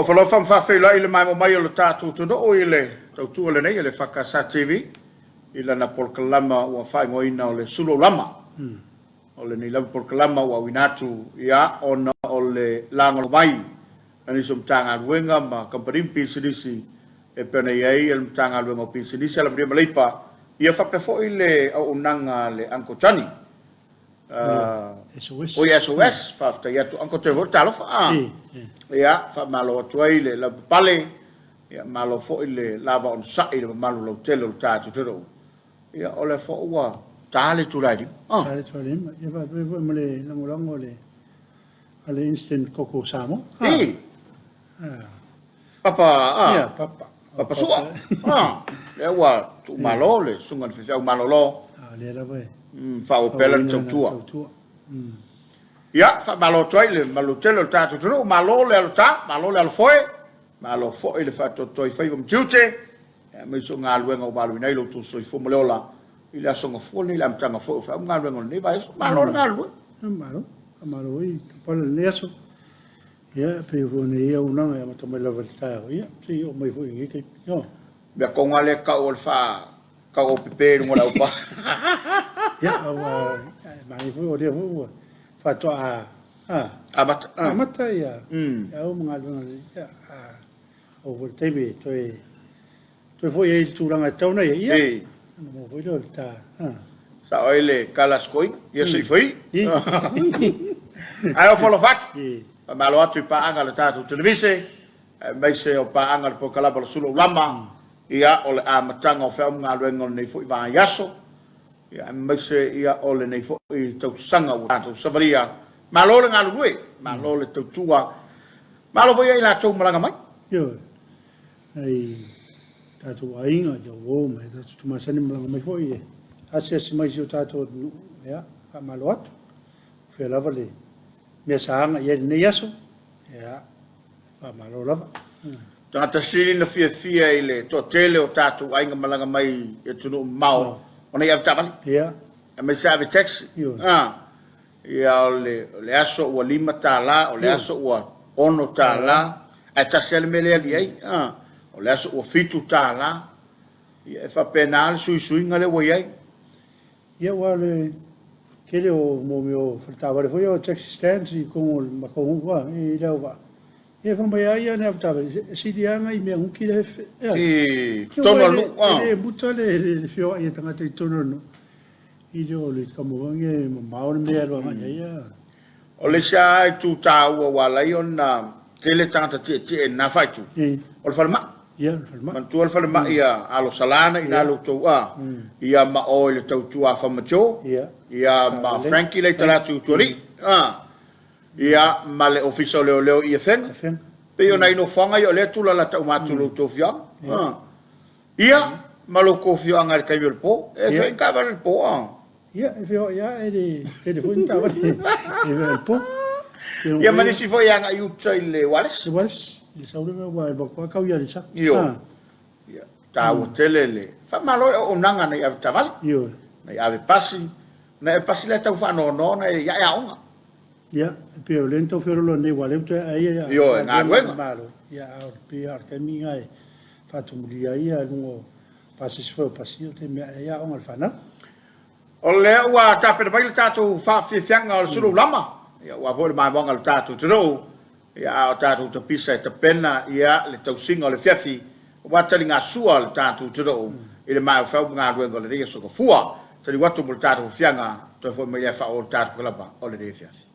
Ofa alofa ma faafeiloai i le maimoa mai o le tatou atunuu i le tautua lenei a le EFKS TV i lana polokalama ua faaigoaina o le Sulu Aulama. O lenei lava polokalama ua auina atu ia ona o le lagolago mai a nisi o Matagaluega ma Kamupani ma Pisinisi e pei ona i ai le Matagaluega o Pisinisi, Alamanuia ma Leipa, ia faapea foi le auaunaga a le Uncle Johnny. SOS. Oi SOS, faafetai atu Uncle Johnny foi talofa. Ah. Ia, faamalo atu ai le lavapapale, ia malo foi le lava onosai i le mamalu lautele o le tatou atunuu. Ia, o lea foi ua ta le itula e 5. Ah. Ta le itula e 5. Ia faapea foi ma le lagolago a le a le Instant Coco Samoa. Ah. Ah. Papa, ah. Ia, papa. Papa sua. Ah. Lea ua tuumalo le susuga i le faifeau malolo. Ah, lea lava e. Faaauau pea lana tautua. Ia, faamalo atu ai le mamalu tele o le tatou atunuu, malo le alota, malo le alofoe, malo foi le faatoatoa i faiva ma tiute, aemaise o galuega ua aluina ai lo outou soifua ma le ola i le aso Gafua lenei, i le amataga foi o feau ma galuega o lenei vaiaso. Malo le galulue. Malo, faamalo i tapala i lenei aso. Ia, e pei foi ona i ai auaunaga e amata mai lava i le taeao, ia, seia oo mai foi i lenei taimi. Ioe. Mea tonu lava lea e tau o le faa tau pepe i luga o le aupa. Ia, aua e manaia foi o lea foi ua faatoa amata, amata ia au ma galuega lelei. Ia, a oo foi i le taimi e toe Toe foi ai i le tulaga e tatau ona i ai, ia, ona maua foi lea o le ta. Sao ai le tala a si toeaina, ia se i fai. Ae ofo alofa atu, faamalo atu i paaga a le tatou televise, aemaise o paaga a le polokalama o le Sulu Aulama, ia, o le amataga o feau ma galuega o lenei foi vaiaso, ia, aemaise ia, o lenei foi tausaga ua tatou savalia. Malo le galulue, malo le tautua, malo foi ia i latou malaga mai. Ioe. Nai tatou aiga i uo ma tatou tumasani malaga mai foi e asiasi mai si o tatou atunuu. Ia, faamalo atu. O fea lava le mea sa aga i ai lenei aso. Ia, faamalo lava. Tagata sili na fiafia i le toatele o tatou aiga malaga mai i atunuu mamao ona i ave taavale. Ia. Aemaise ave taxi. Ioe. Ia, o le aso ua $5, o le aso ua $6, ae tasi lava le mea lea e alu i ai, o le aso ua $7. Ia, e faapena le suisuiga lea ua i ai. Ia, aua o le tele o mea o faletaavale foi ia o taxi stands i totonu o le matou nuu lava i Leauvaa. Ia, fai mai lava ia le avetaavale, e sili lava nai mea nuki la e i totonu o le nuu. E le muta le feoai a tagata i totonu o le nuu. I le o le taumafai e mamao le mea e alu agai ai a. O le isi lava itu taua ua ala ai ona tele tagata tietie i lena faaitu, o le falemai. Ia, le falemai. Manatua le falemai a Alo Salana i ina le outou a, ia ma oe le tautua a Fama Joe, ia ma Frankie lea i talaatu i Utualii, a, ia ma le Ofisa o Leoleo i Afega. Pei o nai nofoaga ia o lea e tulalata uma atu i lo outou afioaga. Ia, ma lo outou afioaga i le taimi o le po. E feoai ni taavale i le po, a? Ia, e feoai lava, e le tele foi ni taavale e feoai i le po. Ia, ma nisi foi e agai i uta i le ualesi. Le ualesi, i le sau lea aua e alu atu lava tau i Aleisa. Ioe. Ia, taua tele le faamalo i auaunaga nei ave taavale. Ioe. Nei ave pasi, nei ave pasi lea e tau faanoanoa ona e ae aoga. Ia, e pei o lea na tau feoloolo nei aua o lea ua toe ae ia Ioe, galuega. Malo. Ia, a o le pei lava o le taimi lena e faatumulia ai ia luga o pasese foi o pasi, o le taimi e ae ai aoga a le fanau. O lea ua tapena mai le tatou faafiafiaga o le sulu lama, ia aua foi le maimoaga o le tatou atunuu, ia a o tatou tapisa e tapena ia le tausiga o le afiafi aua taligasua le tatou atunuu i le mafaufau ma galuega o lenei aso Gafua. Taliu atu mo le tatou afiaga, toe foi mai lea faaauau le tatou kalama o lenei afiafi.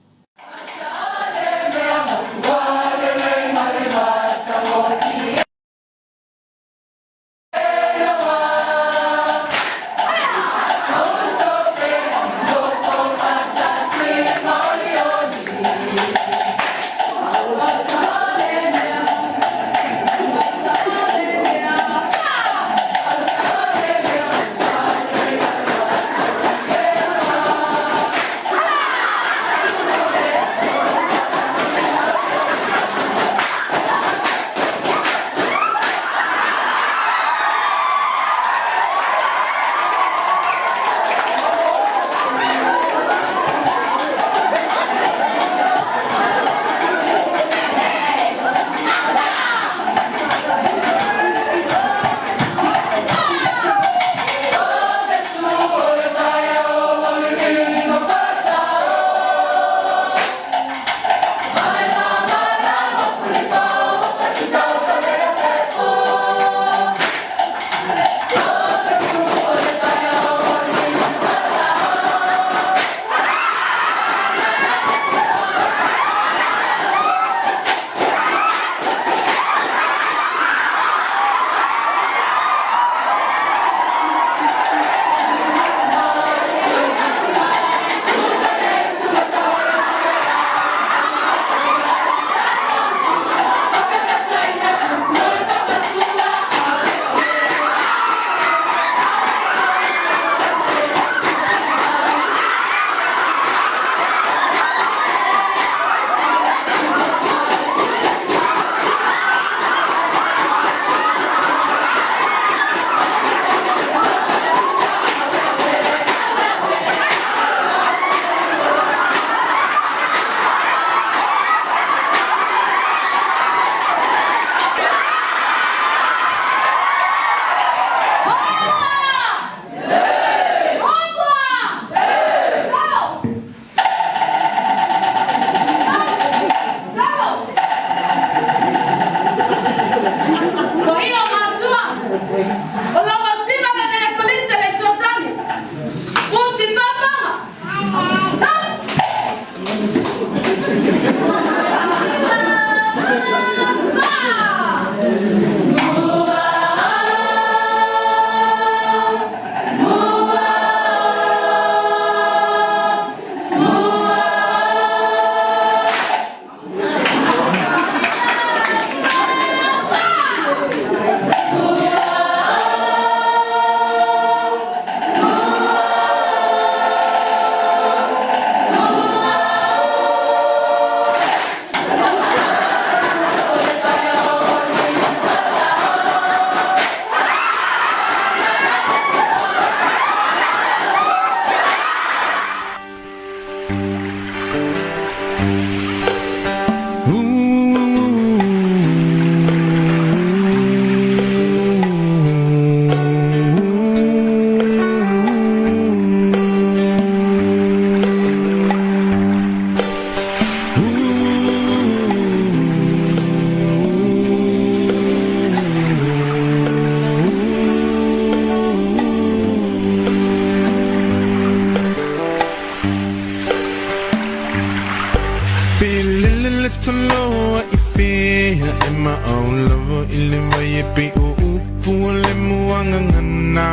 iloa i fea e maʻau lava i le wai e pei o upu o le muagagana.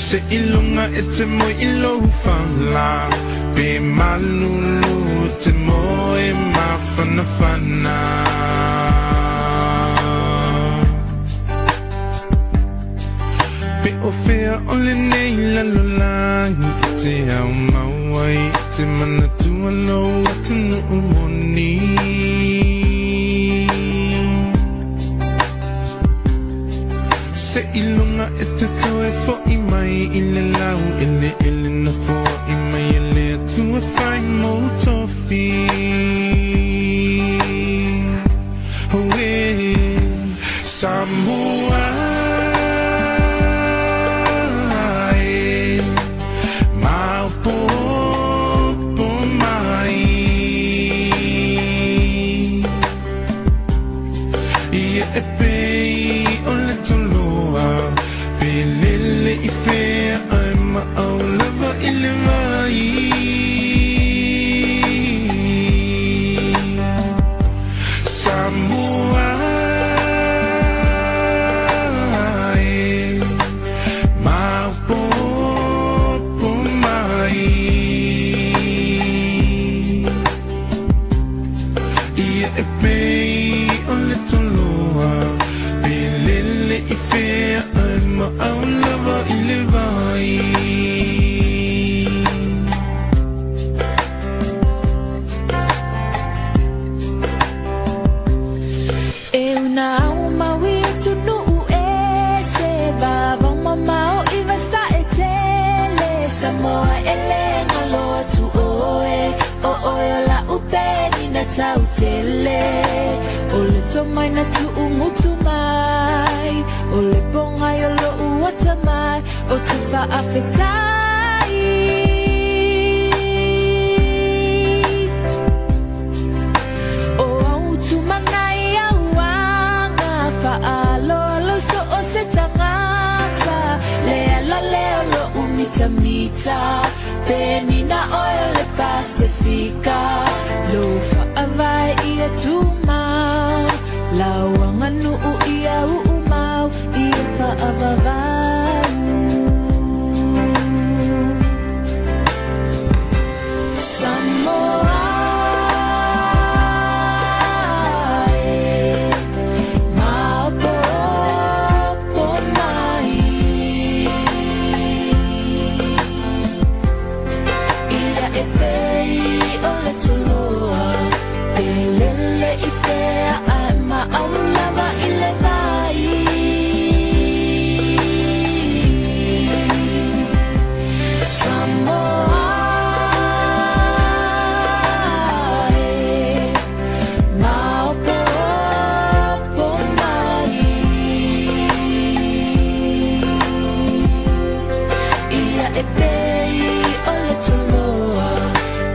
Seiloga e te moe i lou fala pe malulu e te moe mafanafana. Pe o fea o lenei lalolagi e te ao mau ai e te manatua lou atunuu moni. Seiloga e te toe foʻi mai i le laueleele na foai mai e le Atua fai mou tofi. Auē Samoa e maopoopo mai. Ia e pei o le toloa pe lele i fea ae maʻau lava i le vai. Samoa e maopoopo mai. Ia e pei o le toloa pe lele i fea ae maʻau lava i le vai. E una au mau i atunuu ese Vavao mamao i Vasae tele Samoa e le galo atu oe O oe o la'u penina tau tele O le tomai na tu'ugutu mai O le pogai o lo'u atamai Ou te faafetai O au tumanai au aga Faaaloalo so o se tagata Le ala lea o lo'u mitamita Penina oe o le Pasefika Lou faavae ia tumau Lau aganuu ia uumau Ia faavavau Samoa e Maopoopo mai Ia e pei o le toloa Pe lele i fea ae maʻau lava i le vai Samoa e Maopoopo mai Ia e pei o le toloa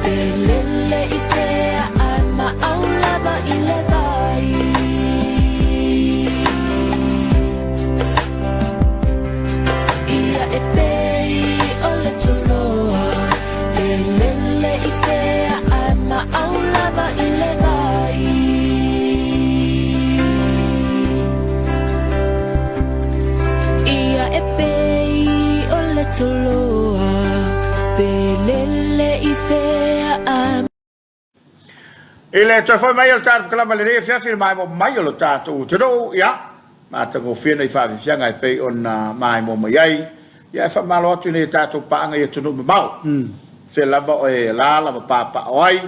Pe lele i fea ae maʻau lava i le vai Ia e pei o le toloa Pe lele i fea ae maʻau lava i le vai Ia e pei o le toloa Pe lele i fea ae I le toe foi mai o le tatou kalama i lenei afiafi i le maimoa mai o lo tatou atunuu, ia, matagofie nei faafiafiaga e pei ona maimoa mai ai, ia, e faamalo atu i nei tatou paaga i atunuu mamao, fea lava o e alaala ma papaaao ai,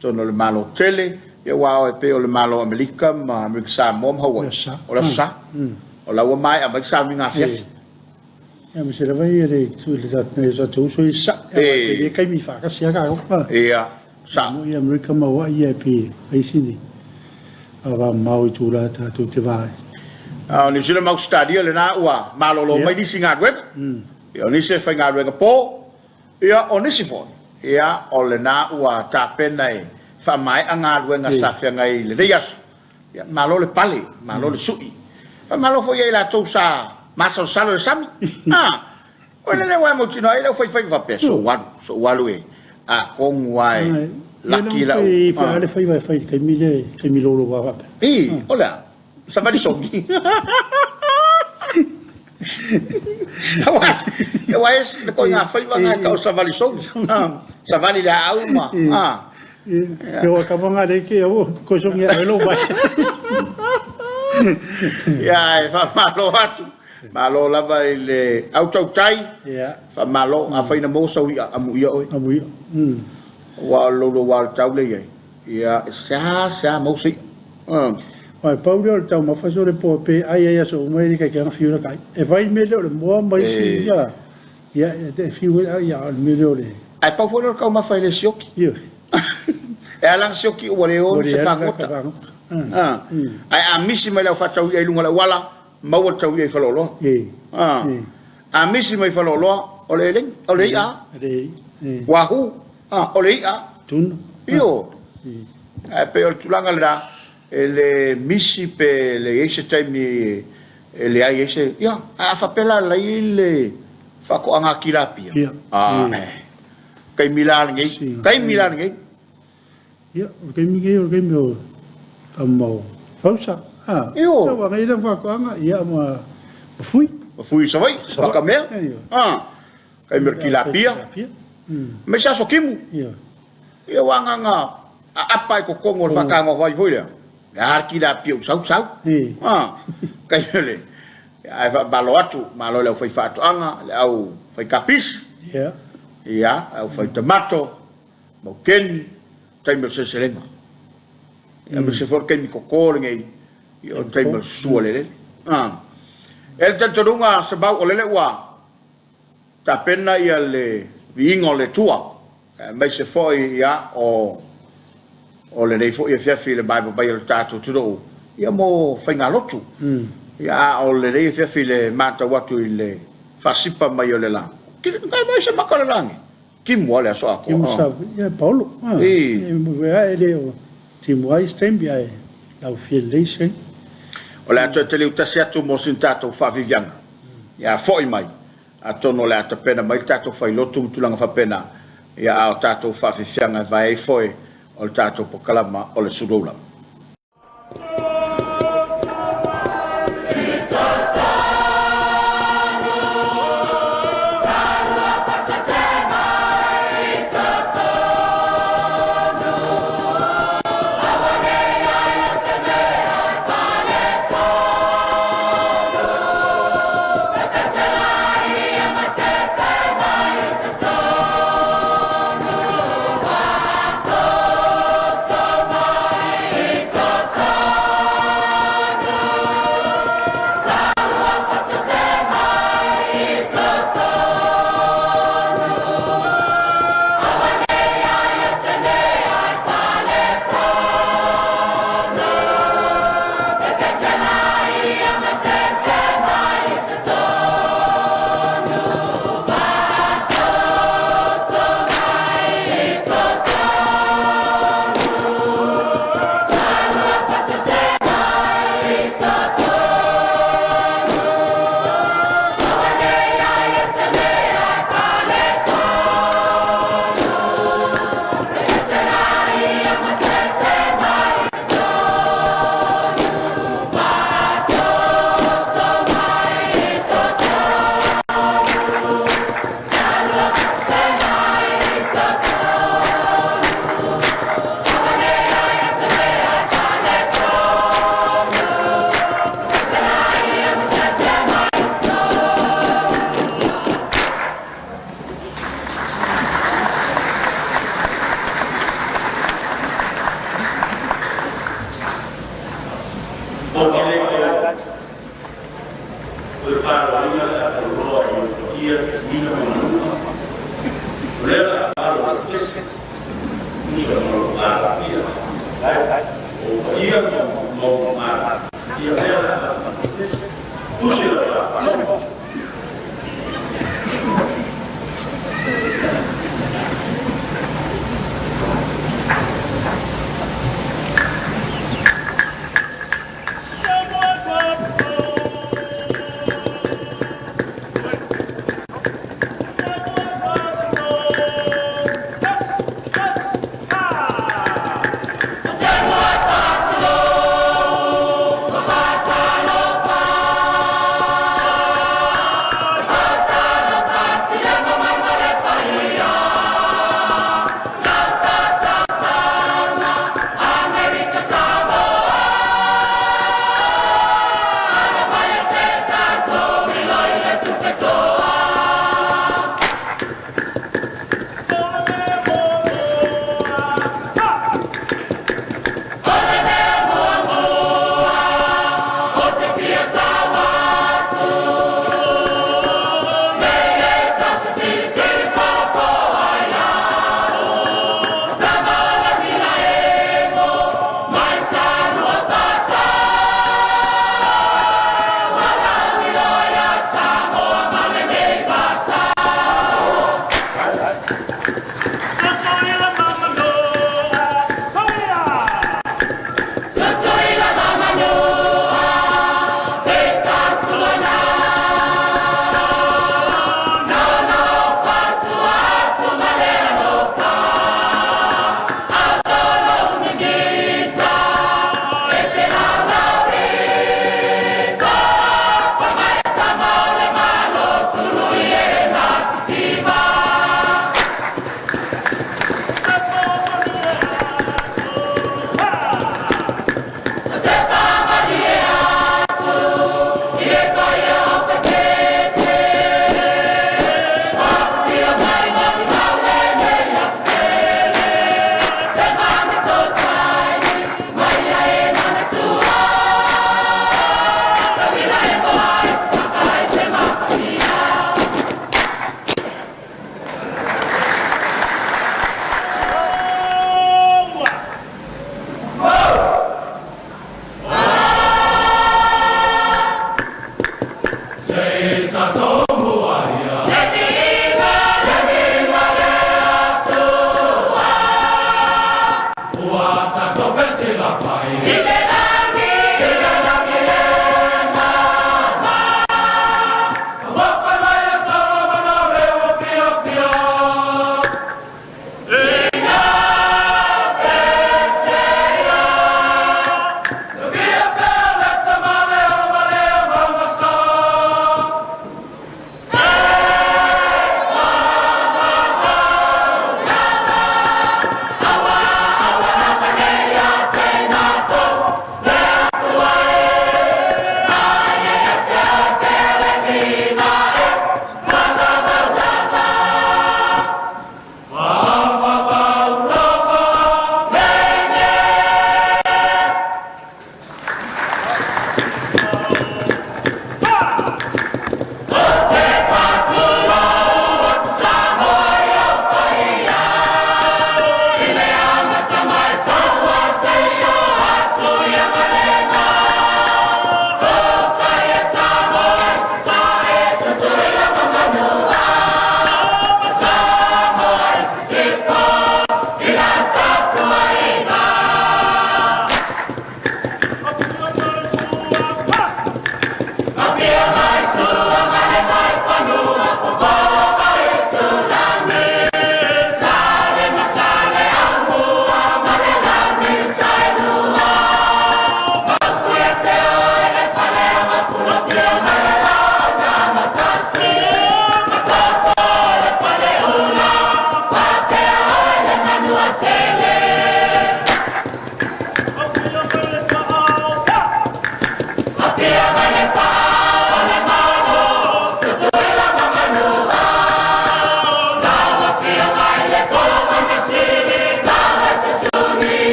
totonu o le Malo tele, ia aua o e pei o le Malo o Amerika ma Amerika Samoa ma Hawaii, o le Aso Sa, o la ua maea mai le sauniga afiafi. Ia ma se lava ia le itu i le tatou uso i sa, ia ma te kaimi faatasi a kākou. Ia, sa. Mo ia Amerika ma Hawaii ia e pei e fai sini vavamamao i tula tatou te va ai. A o Niu Sila ma Ausetalia lena ua malolo mai nisi galuega. Ia o nisi e faigaluega po, ia o nisi foi, ia o lena ua tapena e faamaea galuega sa feagai i lenei aso. Ia malo le pale, malo le sui. Faamalo foi ia i latou sa masalosalo i le sami. A! O le lea ua e mautinoa ai le aufaifaiva faapea, sou alu, sou alu e atonu lava e laki lau... E fai le faiva e fai i le taimi lea, i le taimi louloua faapea. I, o le a? Savali sogi. Aua e le koiga faiva na e tau savali sogi. Savali le aau ma... Ia ua kava ngā reike au koe songi a elo vai. Ia e whamalo atu. Malo lava i le au tautai. Ia. Whamalo, a whaina mō sau ia amu ia oe. Amu ia. Ua o lolo wa o le tau le iai. Ia, sea, sea mō se ia. Mai pau lea o le taumafa so le po pe ai ai aso uma e le kaikianga fiu la kai. E vai me lea o le moa mai si ia. Ia, e fiu e ia o le mea lea o le. Ae pau foi lea o le taumafa e le sioki. Ia. E ala ona sioki ua le ono se fagota. Ae a misi mai le au faatau ia i luga o le auala, maua le tau ia i Faleoloa. A misi mai Faleoloa, o le eleni, o le i'a. Wahoo, o le i'a. Tuna. Io. Ae pei o le tulaga lena, e le misi pe le i ai se taimi e leai ai se, ia, ae a faapea la lai le faatoaga tilapia, a, eh, taimi la lenei, taimi la lenei. Ia, o le taimi nei o le taimi o taumau fausa. Ah, Io. Ia, ua ngai le faatoaga, ia, ma, ma fui. Ma fui i Savaii, Pakamea. Ah, taimi o le tilapia. Ma se aso timu. Ia. Ia, ua agaga aapa i totonu o le faatanoa foi lea. Le a le tilapia ua sau sau. Ah, taimi o le, ae faamalo atu, malo i le aufai faatoaga, le au fai kapisi. Ia. Ia, le au fai tamato. Maukeni, taimi o le seleselega. Ia aemaise foi o le taimi koko lenei, ia o le taimi o le susua le eleele. E le talitonuga Semau o lele ua tapena ia le viiga o le Atua, aemaise foi ia o o lenei foi afiafi i le maeva mai o le tatou atunuu ia mo faigalotu. Ia a o lenei afiafi i le matau atu i le faasipa mai o le la, kai mai se maka o le lagi. Timu lava le aso atoa. Timu sa, ia Paolo. I. E le o timu ai se taimi ae lau fia lelei se taimi. O le a toe taliu tasi atu mo sina tatou faaviviaga. Ia foi mai, atonu o le a tapena mai le tatou failotu ma tulaga faapena, ia a o tatou faafiafiaga e vae ai foe o le tatou pokalama o le Suluaulama.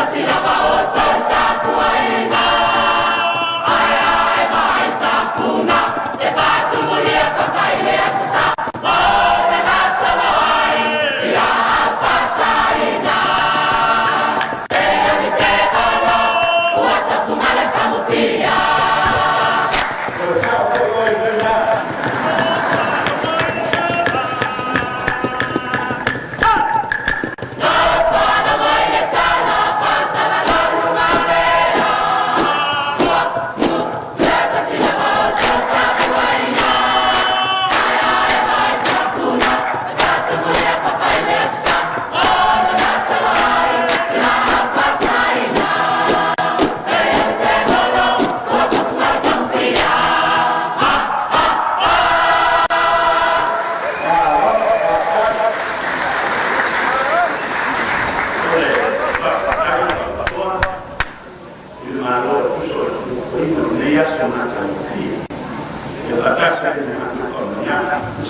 I le Malo e tusa o le nofoina o lenei aso matagofie e faatasi ai ma matou faamanuiaga.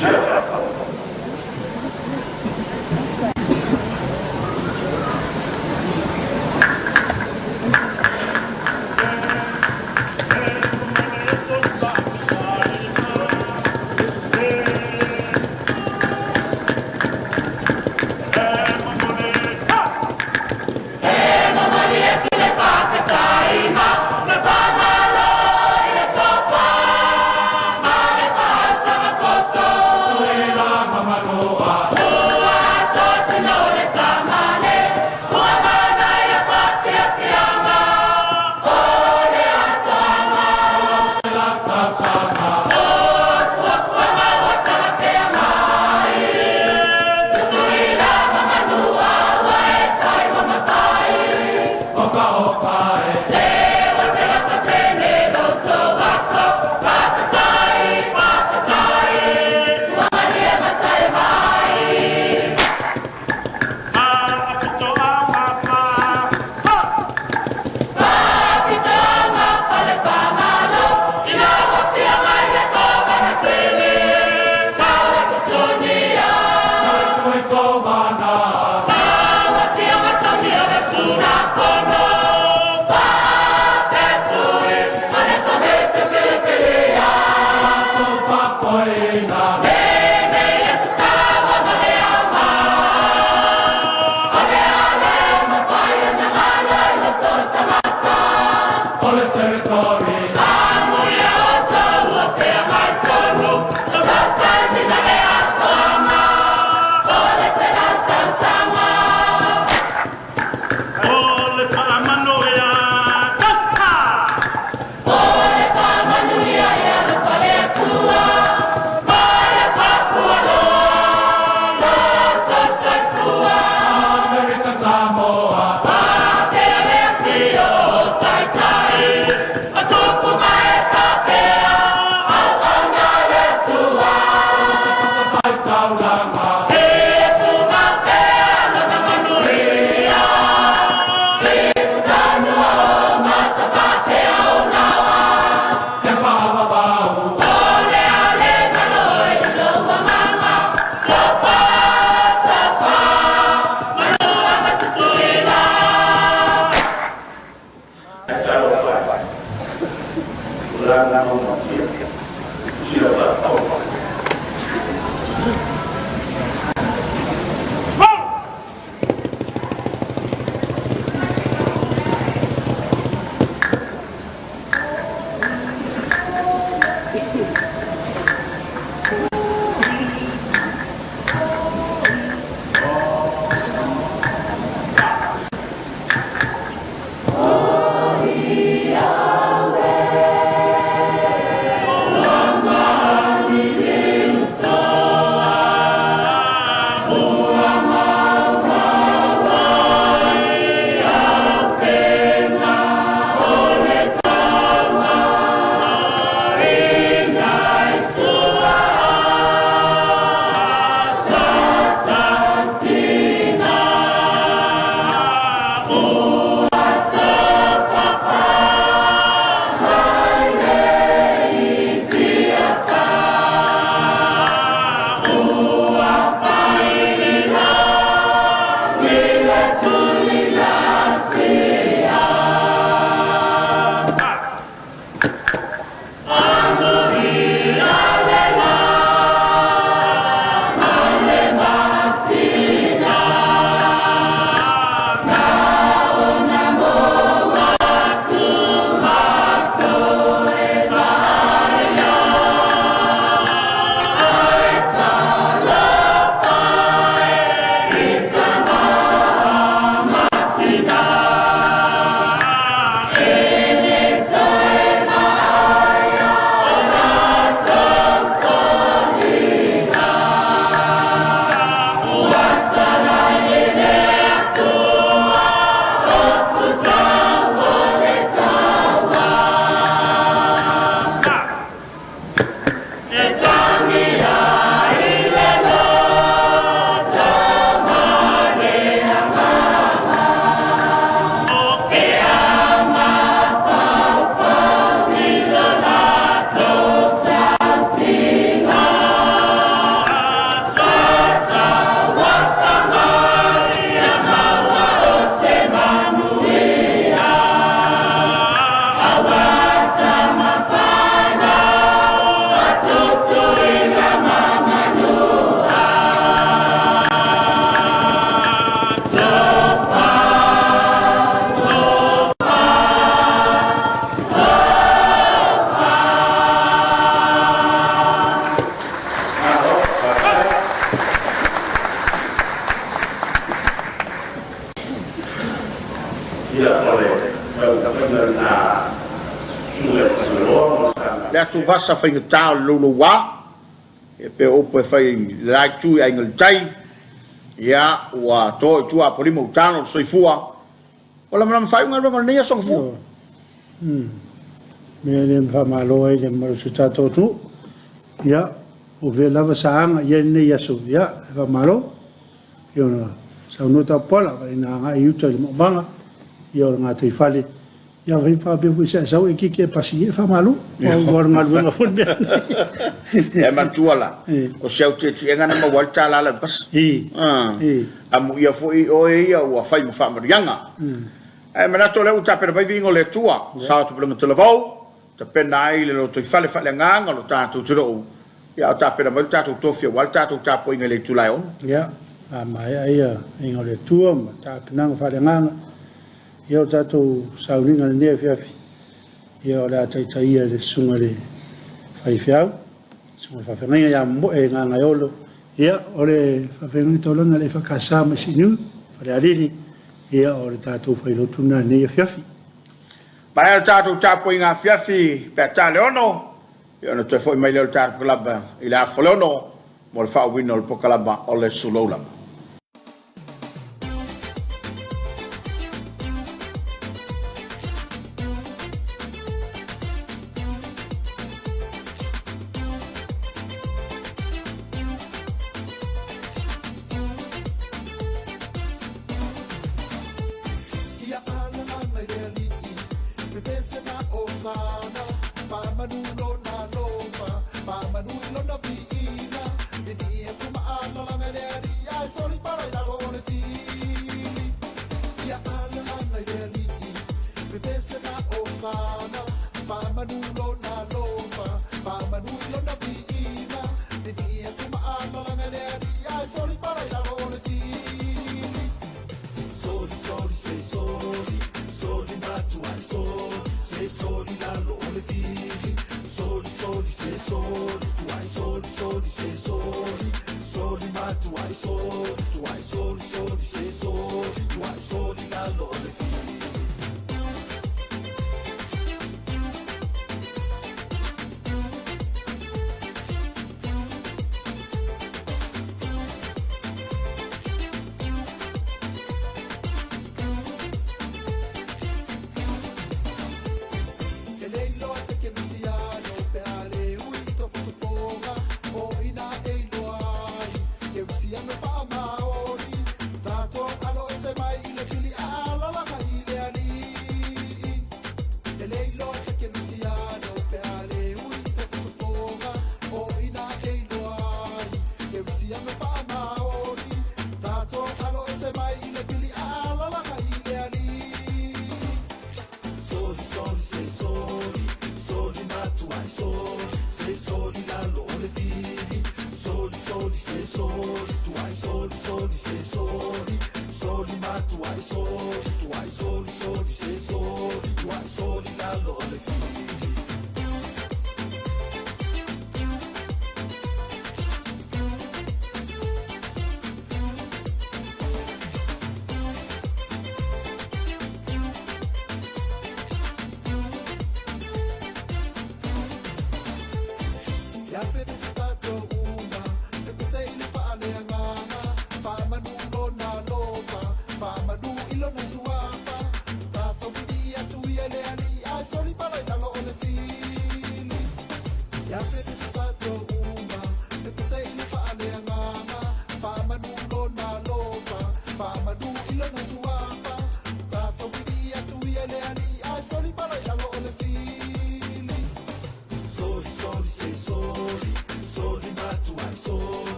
Manuia. Taumafaiga lena Susuga i le Fasioloa ma le Le atuvasa faigata o le louloua, e pei o upu e fai i le la itu i Aiga i le Tai, ia, ua to i tua Apolima ua talo le soifua, ua lamalama faaiu galuega o lenei aso Gafua. Mea lea e faamalo ai le mamalu o si o tatou atunuu. Ia, o fea lava sa aga i ai lenei aso, ia, e faamalo. Pei ona saunoa Tapuala, ina agai i uta i le maumaga, ia o le gataifale, ia fai faapea foi sa e sau e keke e pasi, ia faamalo. Aua o le galuega foi le mea lenei. E manatua la, o si au tietiega na maua ai le $1 i le pasi. Amuia foi oe ia ua fai ma faamanuiaga. Ae manatu o lea ua tapena mai viiga o le Atua, sao atu Pulega Talavou, tapena ai le lotoifale faaleagaga o lo tatou atunuu, ia a o tapena mai lo tatou tofi aua le tatou tapuaiga i le itula e 6. Ia, a maea ia viiga o le Atua ma tapenaga faaleagaga, ia o tatou sauniga i lenei afiafi, ia o le a taitaia e le Susuga i le Faifeau, Susuga i le Faafeagaiga ia Momoe Gagaeolo, ia o le Faafeagaiga Taulaga a le EFKS mai Siuniu, Falealili, ia o le tatou failotu lena i lenei afiafi. Maea le tatou tapuaiga afiafi pe a ta le 6, ia ona toe foi mai lea o le tatou polokalama i le afa o le 6 mo le faaauauina o le polokalama o le Sulou Lama.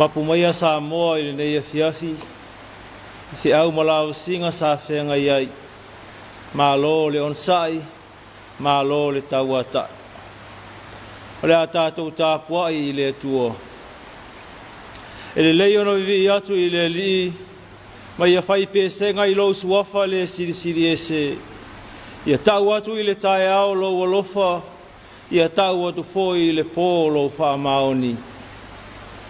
Mapu maia Samoa i lenei afiafi i feau ma lavasiga sa feagai ai. Malo le onosai, malo le tauatai. O le a tatou tapuai i le Atua. E lelei ona vivii atu i le Alii ma ia fai pesega i lou suafa le silisili ese. Ia tau atu i le taeao lou alofa, ia tau atu foi i le po lou faamaoni.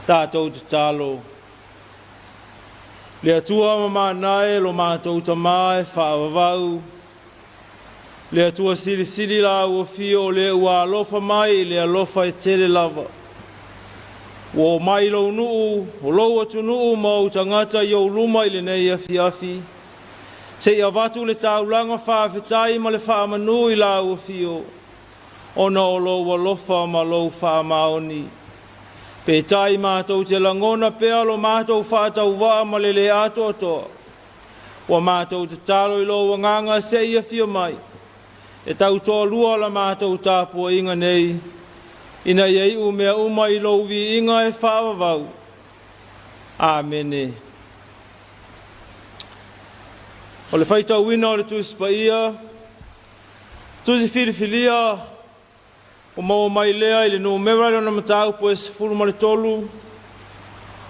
Tatou tatalo. Le Atua mamana e lo matou Tama e faavavau, Le Atua silisili la ua fio o le ua alofa mai i le alofa e tele lava. Ua o mai lou nuu, o lou atunuu ma ou tagata i ou luma i lenei afiafi, se i avatu le taulaga faafetai ma le faamanu i la ua fio, ona o lou alofa ma lou faamaoni. Peitai matou te lagona pea lo matou faatauvaa ma le le atoatoa. Ua matou tatalo i lou agaga se i afio mai, e tautoalua la matou tapuaiga nei, ina ia iu mea uma i lou viiga e faavavau. Amene. O le faitauina o le Tusi Paia, Tusi Filifilia, Ua maua mai lea i le numera i lona mataupu e 13,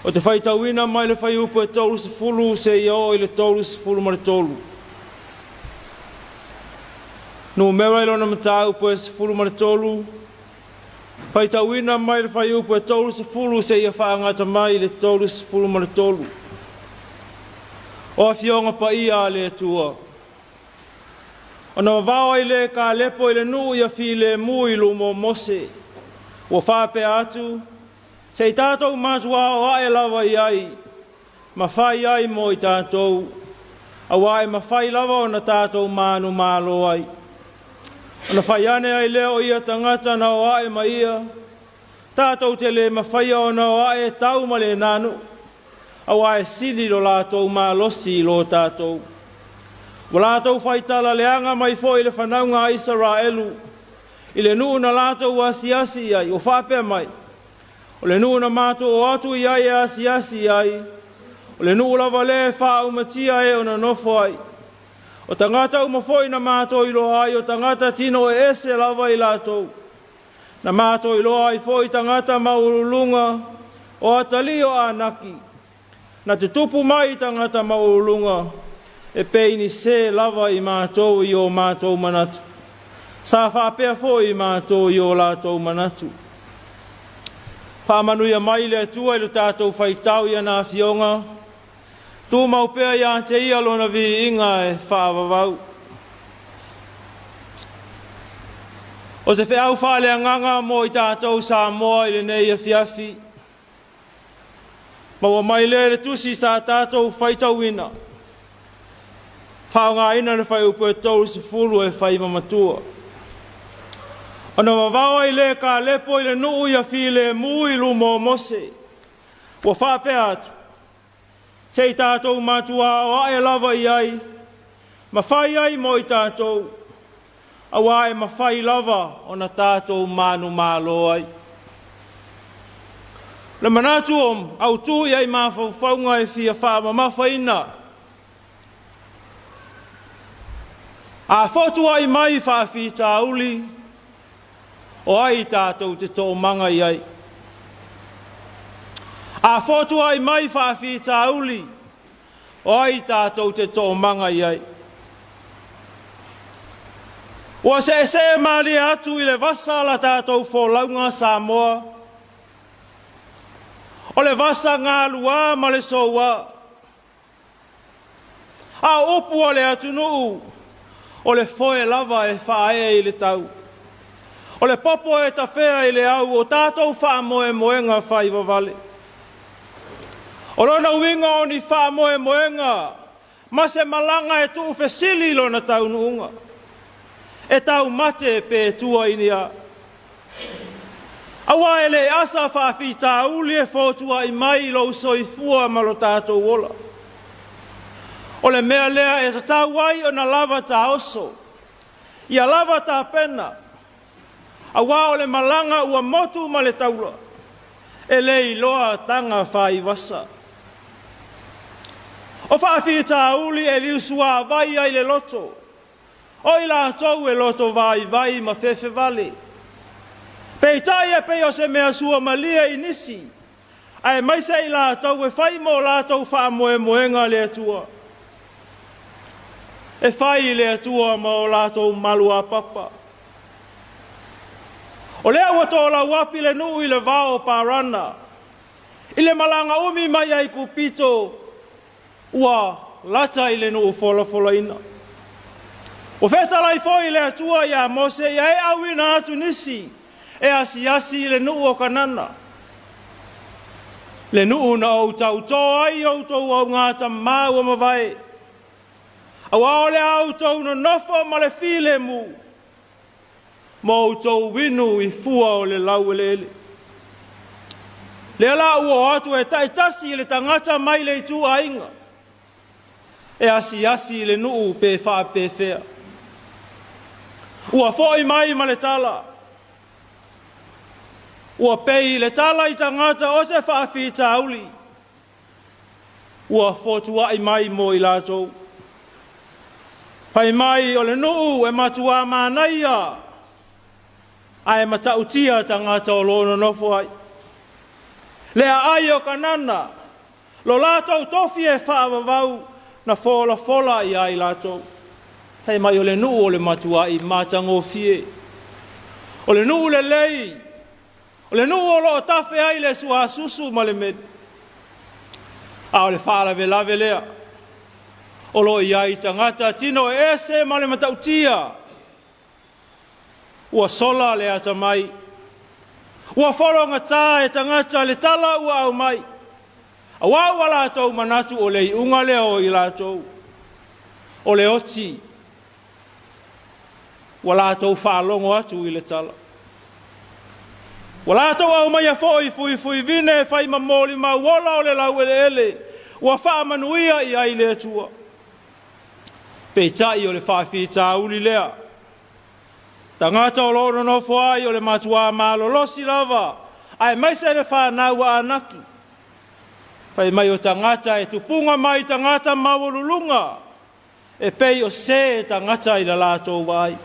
ou te faitauina mai le fuaiupu e 30 seia oo i le 33. Numera i lona mataupu e 13, faitauina mai le fuaiupu e 30 seia faagata mai i le 33. O Afioga Paia a le Atua. Ona vavao ai lea e Kalepo i le nuu ia filemu i luma o Mose, ua faapea atu, Se i tatou matuā o ae lava i ai, ma fai ai mo i tatou, auā e mafai lava ona tatou manumalo ai. Ona fai ane ai lea o ia tagata na o ae ma ia, Tatou te le mafaia ona o ae e tau ma lena nuu, auā e sili lo latou malosi i lo tatou. Ua latou faitala leaga mai foi i le fanauga a Isaraelu, i le nuu na latou asiasi i ai, ua faapea mai, O le nuu na matou o atu i ai e asiasi i ai, o le nuu lava lea e faaumatia e ona nofo ai. O tagata uma foi na matou iloa ai, o tagata tino eese lava i latou. Na matou iloa ai foi tagata maualuluga o atalii o Anaki, na tutupu mai i tagata maualuluga, e pei ni se lava i matou i o matou manatu. Sa faapea foi i matou i o latou manatu. Faamanuia mai le Atua i lo tatou faitau i ana afioga, Tumau pea ia te ia lona viiga e faavavau. O se feau faaleagaga mo i tatou Samoa i lenei afiafi. Maua mai lea i le tusi sa tatou faitauina. Faaaogaina le fuaiupu e 30 e fai ma matua. Ona vavao ai lea e Kalepo i le nuu ia filemu i luma o Mose. Ua faapea atu, Se i tatou matuaoae lava i ai, ma fai ai mo i tatou, auā e mafai lava ona tatou manumalo ai. O le manatu o autū i ai mafaufauga e fia faamamafaina, a fotuai mai faafitauli, O ai tatou te toomaga i ai? A fotuai mai faafitauli, o ai tatou te toomaga i ai? Ua seesee malie atu i le vasa la tatou folauga Samoa, o le vasa galuā ma le soua. A o upu a le atunuu, o le foe lava e faaee i le tau. O le popo e tafea i le au o tatou faamoemoega faivavale. O lona uiga o ni faamoemoega ma se malaga e tuufesili lona taunuuga. E taumate pe tua i ni a. Aua e le asa faafitauli e fotuai mai i lou soifua ma lo tatou ola. O le mea lea e tatau ai ona lava taoso, ia lava tapena, aua o le malaga ua motu ma le taula. E le iloa taga faaivasa. O faafitauli e liusuavai ai le loto, o i latou e loto vaivai ma fefe vale. Peitai e pei o se mea suamalie i nisi, aemaise i latou e fai mo latou faamoemoega le Atua. E fai i le Atua ma o latou maluapapa. O lea ua tolauapi le nuu i le vao o Parana, i le malaga umi mai Aikupito, ua lata i le nuu folafolaina. Ua fetalai foi le Atua iā Mose ia e auina atu nisi e asiasi i le nuu o Kanana, le nuu na ou tautō ai outou augatamā ua mavae, auā o le a outou nonofo ma le filemu ma outou inu i fua o le laueleele. Lea la ua o atu e taitasi le tagata mai le ituaiga e asiasi i le nuu pe faapefea. Ua foi mai ma le tala, ua pei le tala i tagata o se faafitauli ua fotuaʻi mai mo i latou. Fai mai o le nuu e matuā manaia ae matautia tagata o lo o nonofo ai. Le aai o Kanana, lo latou tofi e faavavau na folafola iā i latou. Fai mai o le nuu o le matuaʻi matagofie. O le nuu lelei, o le nuu o lo o tafe ai le suasusu ma le meli. A o le faalavelave lea, o lo o i ai tagata tino ese ma le matautia. Ua sola le atamai, ua fologata e tagata le tala ua aumai, auā ua latou manatu o le iuga lea o i latou, o le oti. Ua latou faalogo atu i le tala. Ua latou aumaia foi fuifuivine e fai ma molimau ola o le laueleele ua faamanuia i ai le Atua. Peitai o le faafitauli lea, tagata o lo o nonofo ai o le matuā malolosi lava, aemaise le fanau a Anaki. Fai mai o tagata e tupuga mai tagata maualuluga, e pei o se tagata i le latou vaai.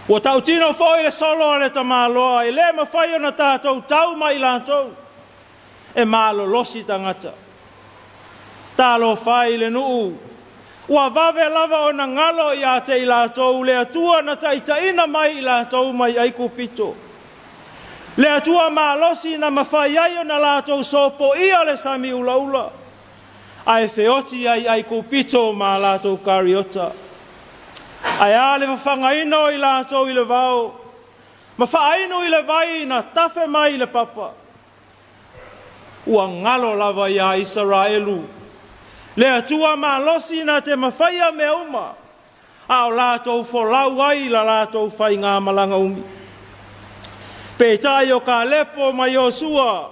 Ua tautino foi le solo a le tamaloa, e le mafai ona tatou tau ma i latou, e malolosi tagata. Talofa e i le nuu, ua vave lava ona galo ia te i latou le Atua na taitaiina mai i latou mai Aikupito, le Atua malosi na mafai ai ona latou sopoia le sami ulaula, ae feoti ai Aikupito ma latou kariota. Ae a le fafagaina o i latou i le vao, ma faainu i le vai na tafe mai i le papa. Ua galo lava iā Isaraelu le Atua malosi na te mafaia mea uma, a o latou folau ai i la latou faigamalaga umi. Peitai o Kalepo ma Iosua,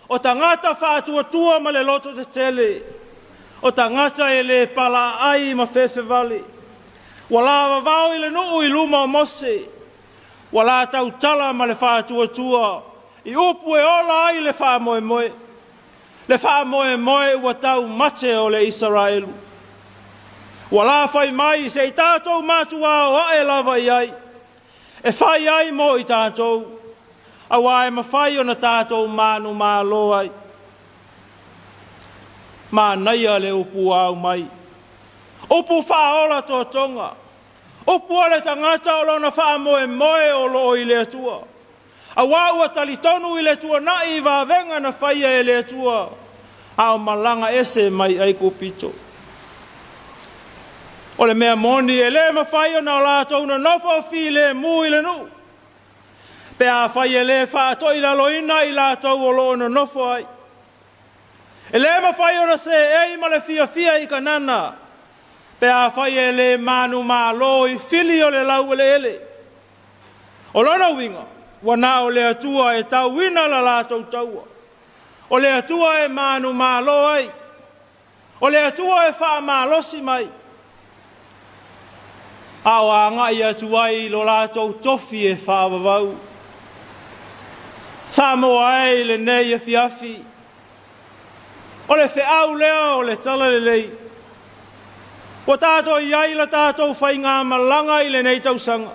o tagata faatuatua ma le loto tetele, o tagata e le palaaai ma fefe vale, ua lavavao i le nuu i luma o Mose, ua la tautala ma le faatuatua i upu e ola ai le faamoemoe. Le faamoemoe ua taumate o le Isaraelu. Ua la fai mai se i tatou matuā o ae lava i ai, e fai ai mo i tatou, auā e mafai ona tatou manumalo ai. Manaia le upu ua aumai, upu faaola totoga, upu o le tagata o lona faamoemoe o lo o i le Atua. Auā ua talitonu i le tuanai i vavega na faia e le Atua, a o malaga ese mai Aikupito. O le mea moni, e le mafai ona o latou nonofo filemu i le nuu, pe afai e le faatoilaloina i latou o lo o nonofo ai. E le mafai ona seei ma le fiafia i Kanana, pe afai e le manumalo i fili o le laueleele. O lona uiga, ua na o le Atua e tauina la latou taua, o le Atua e manumalo ai, o le Atua e faamalosi mai, a o agai atu ai i lo latou tofi e faavavau. Samoa e i lenei afiafi, o le feau lea o le Talalelei. Ua tatou i ai la tatou faigamalaga i lenei tausaga.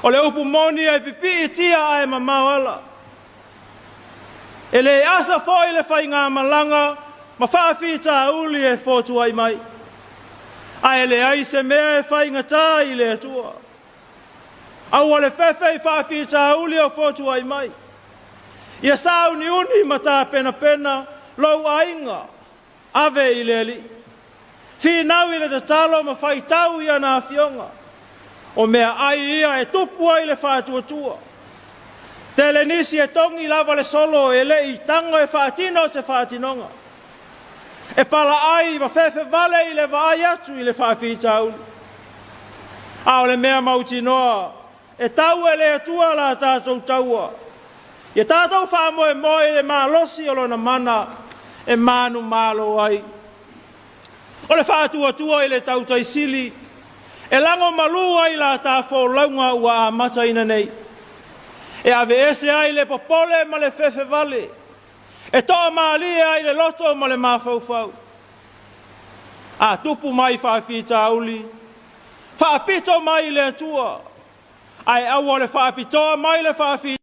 O le upu moni e pipiitia ae mamao ala. E le asa foi le faigamalaga ma faafitauli e fotuai mai. Ae leai se mea e faigata i le Atua. Aua le fefe i faafitauli o fotuai mai. Ia sauniuni ma tapenapena lou aiga, ave i le Alii. Finau i le tatalo ma faitau i ana afioga. O meaai ia e tupu ai le faatuatua. Tele nisi e togi lava le solo e le i tago e faatino se faatinoga. E palaai ma fefe vale i le vaai atu i le faafitauli. A o le mea mautinoa, e tau e le Atua la tatou taua. Ia tatou faamoemoe i le malosi o Lona mana e manumalo ai. O le faatuatua i le tautai sili, e lagomalu ai la ta folauga ua amataina nei. E aveese ai le popole ma le fefe vale, e toamalie ai le loto ma le mafaufau. A tupu mai faafitauli, faapito mai i le Atua, ae aua le faapitoa mai le faafitauli.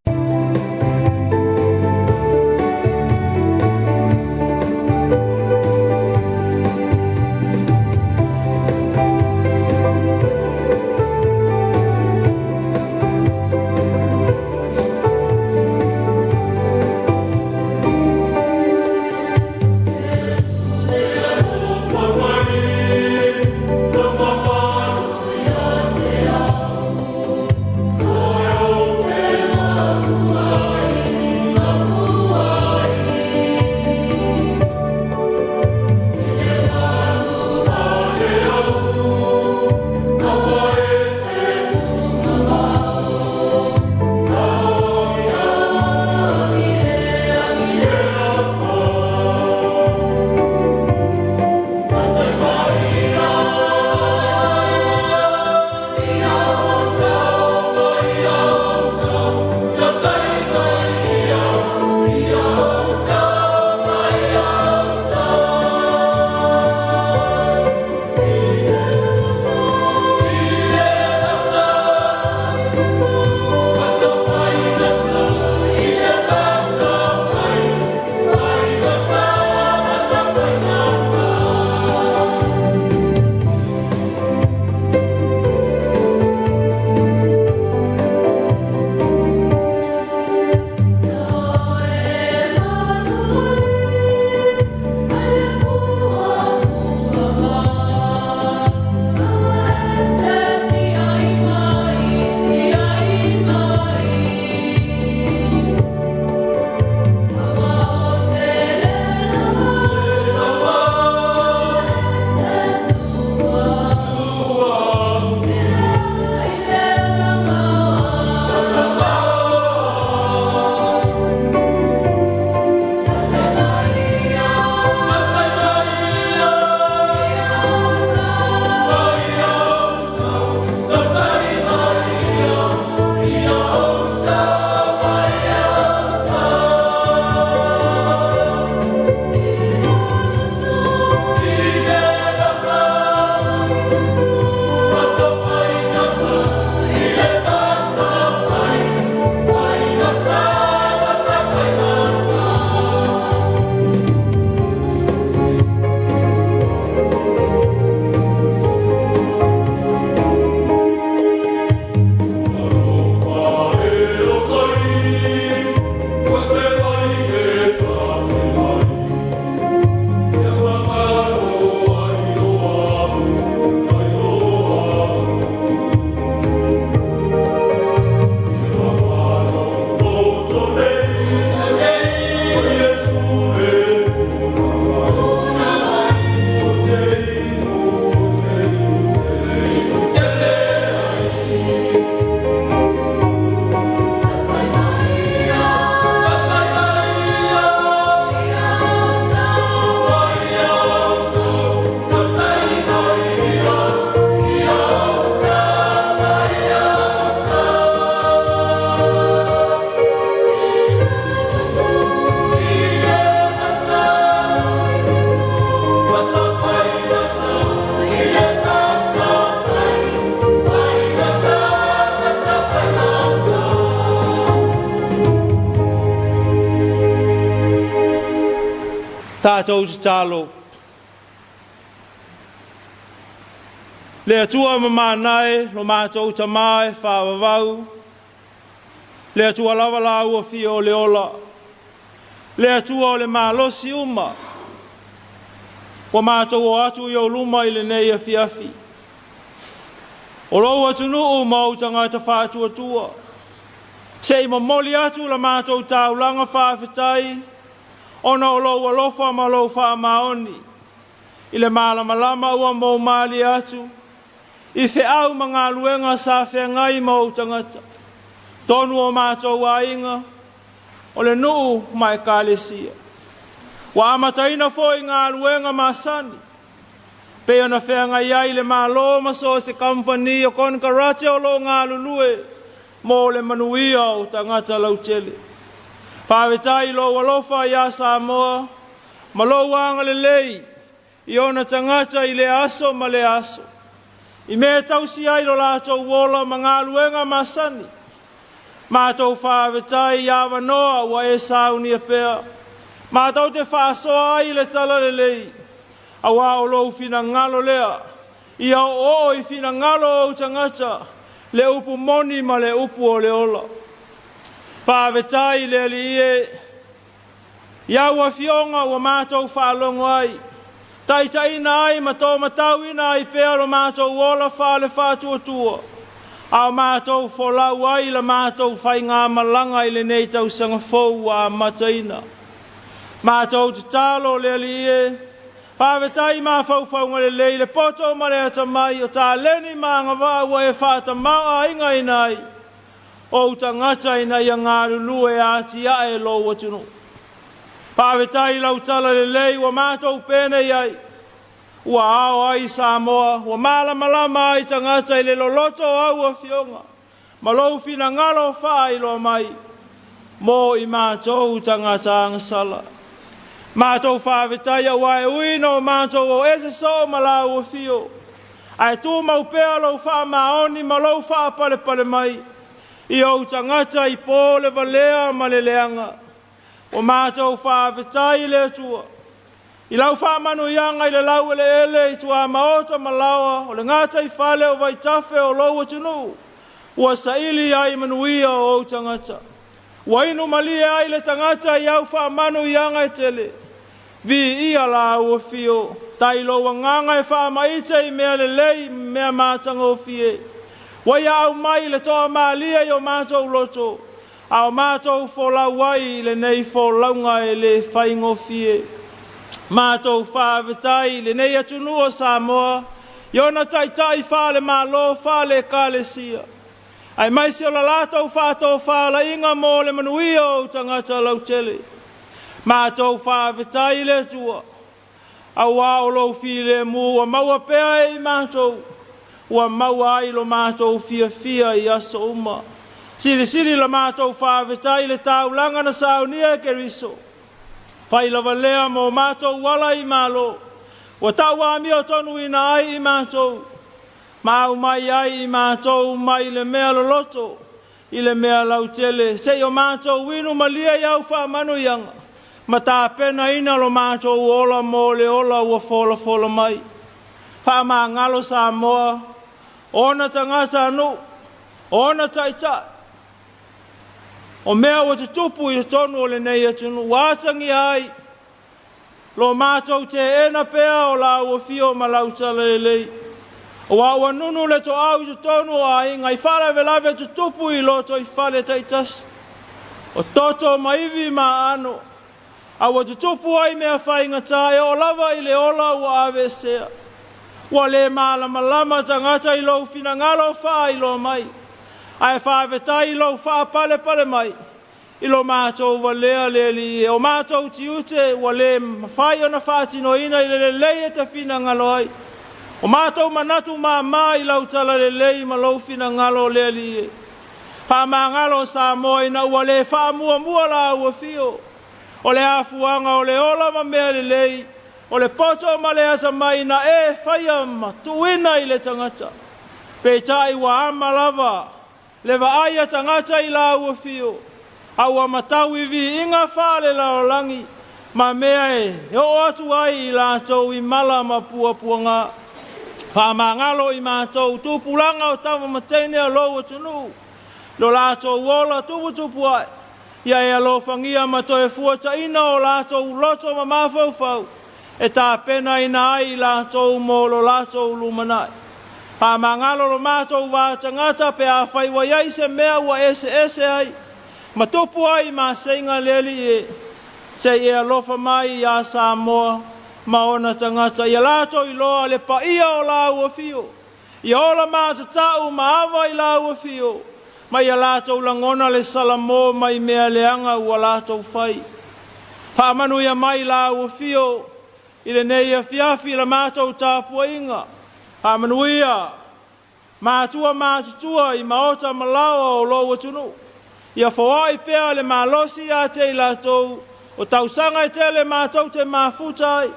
Tatou tatalo. Le Atua mamana e, lo matou Tama e faavavau, le Atua lava la ua fia o le ola, le Atua o le malosi uma, ua matou o atu i ou luma i lenei afiafi. O lou atunuu ma ou tagata faatuatua, se i momoli atu la matou taulaga faafetai ona o lou alofa ma lou faamaoni i le malamalama ua moumalie atu i feau ma galuega sa feagai ma ou tagata, tonu o matou aiga, o le nuu ma ekalesia. Ua amataina foi galuega masani, pei ona feagai ai le Malo ma so o se kamupani o konekarate o lo o galulue mo le manuia o tagata lautele. Faafetai i lou alofa iā Samoa ma lou agalelei i ona tagata i lea aso ma lea aso, i mea e tausi ai lo latou ola ma galuega masani. Matou faafetai i avanoa ua e saunia pea, matou te faasoa ai i le talalelei, auā o lou finagalo lea, ia oooo i finagalo o ou tagata le upu moni ma le upu o le ola. Faafetai i le Alii e, i au afioga ua matou faalogo ai, taitaiina ai ma tomatauina ai pea lo matou ola faale-faatuatua, a o matou folau ai la matou faigamalaga i lenei tausaga fou ua amataina. Matou tatalo le Alii e, faafetai i mafaufauga lelei, le poto ma le atamai o taleni ma agavaa ua e faatamaoaigaina ai ou tagata ina ia galulue e atiae lou atunuu. Faafetai i lau talalelei ua matou penei ai, ua ao ai Samoa, ua malamalama ai tagata i le loloto o au afioga ma lou finagalo faailoa mai mo i matou tagata agasala. Matou faafetai auā e ui ina o matou o ese soo ma lau afio, ae tumau pea lou faamaoni ma lou faapalepale mai i ou tagata i po le valea ma le leaga. Ua matou faafetai i le Atua i lau faamanuiaga i le laueleele i tuamaota ma laoa o le gataifale o vaitafe o lou atunuu, ua saili ai manuia o ou tagata. Ua inu malie ai le tagata i au faamanuiaga e tele. Viia lau afio, tai lou agaga e faamaite i mea lelei ma mea matagofie. Ua ia aumai le toamalie i o matou loto, a o matou folau ai i lenei folauga e le faigofie. Matou faafetai i lenei atunuu o Samoa i ona taitai faale-Malo, faale-Ekalesia, aemaise o la latou faatofalaiga mo le manuia o ou tagata lautele. Matou faafetai i le Atua, auā o lou filemu ua maua pea e i matou, ua maua ai lo matou fiafia i aso uma. Silisili la matou faafetai i le taulaga na saunia e Keriso, fai lava lea mo matou ala i Malo, ua tauamiotonuina ai i matou, ma aumai ai i matou mai le mea loloto i le mea lautele, se i o matou inu malie i au faamanuiaga, ma tapenaina lo matou ola mo le ola ua folafola mai. Faamagalo Samoa, o ona tagatanuu, o ona taitai, o mea ua tutupu i totonu o lenei atunuu, ua atagia ai lo matou teena pea o lau afio ma lau talalelei, auā ua nunu le toau i totonu o aiga i faalavelave tutupu i lotoifale taitasi, o toto ma ivi ma aano, a ua tutupu ai mea faigata e oo lava i le ola ua aveesea. Ua le malamalama tagata i lou finagalo faailoa mai, ae faafetai i lou faapalepale mai i lo matou valea le Alii e, o matou tiute ua le mafai ona faatinoina i le lelei e te finagalo ai. O matou manatu māmā i lau talalelei ma lou finagalo le Alii e. Faamagalo Samoa ina ua le faamuamua lau afio, o le afuaga o le ola ma mea lelei, o le poto ma le atamai na e faia ma tuuina i le tagata. Peitai ua ama lava le vaai a tagata i lau afio, a ua matau i viiga faale-lalolagi. ma mea e oo atu ai i latou i mala ma puapuaga. Faamagalo i matou tupulaga o tama ma teine o lou atunuu, lo latou ola tuputupu ae, ia e alofagia ma toe fuataina o latou loto ma mafaufau e tapenaina ai i latou mo lo latou lumanai. Faamagalo lo matou va tagata pe afai ua i ai se mea ua eseese ai ma tupu ai maseiga le Alii e, se i e alofa mai iā Samoa ma ona tagata, ia latou iloa le paia o lau afio, ia ola matatau ma ava i lau afio, ma ia latou lagona le salamo mai mea leaga ua latou fai. Faamanuia mai lau afio i lenei afiafi i la matou tapuaiga. Faamanuia matua matutua i maota ma laoa o lou atunuu. Ia foai pea le malosi ia te i latou, o tausaga e tele matou te mafuta ai.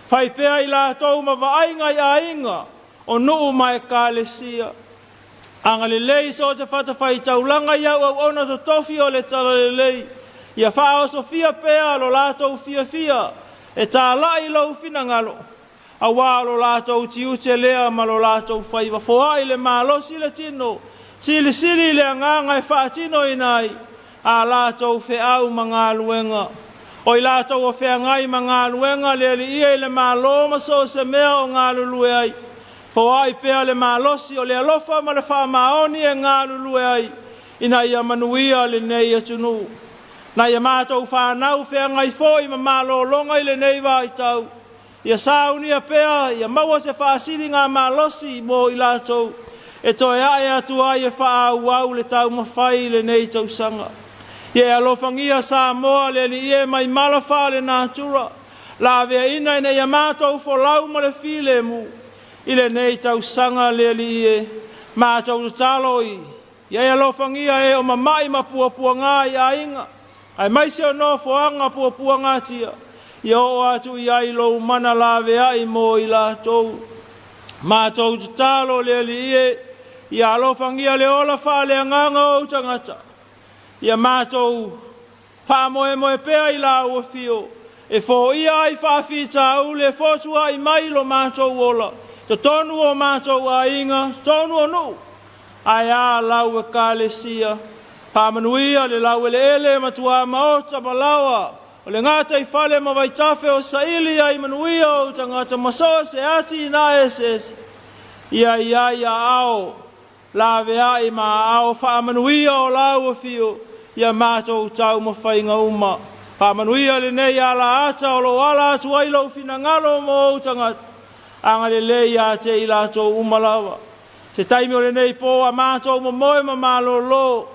Fai pea i latou ma vaaiga i aiga o nuu ma ekalesia. Agalelei so o se fatafaitaulaga i au auauna totofi o le Talalelei, ia faaosofia pea lo latou fiafia e talai lou finagalo, Aua o lo latou tiute lea ma lo latou faiva. Foai le malosi le tino, silisili i le agaga e faatinoina ai a latou feau ma galuega. O i latou o feagai ma galuega le Alii i le Malo ma so o se mea o galulue ai. Foai pea le malosi o le alofa ma le faamaoni e galulue ai ina ia manuia lenei atunuu. Nai a matou fanau feagai foi ma malologa i lenei vaitau, Ia saunia pea, ia maua se faasiligamalosi mo i latou e toe ae atu ai e faaauau le taumafai i lenei tausaga. Ia e alofagia Samoa le Alii e mai mala faalenatura, laveaiina ina ia matou folau ma le filemu i lenei tausaga le Alii e. Matou tatalo i Ia e alofagia e o mama'i ma puapuagā i aiga, aemaise o nofoaga puapuagatia, ia oo atu i ai lou mana laveai mo i latou. Matou tatalo le Alii e, ia alofagia le ola faaleagaga o ou tagata, ia matou Faamoemoe pea i lau afio e foia ai faafitauli e fotuai mai lo matou ola, totonu o matou aiga, totonu o nuu, ae a lau Ekalesia. Faamanuia le laueleele ma tuamaota ma laoa o le gataifale ma vaitafe o saili ai manuia ou tagata ma so o se atinae eseese ia i ai aao Laveai ma aao faamanuia o lau afio ia matou taumafaiga uma. Faamanuia lenei alaata o lo o ala atu ai lou finagalo mo ou tagata. Agalelei ia te i latou uma lava. Se taimi o lenei po a matou momoe ma malolo,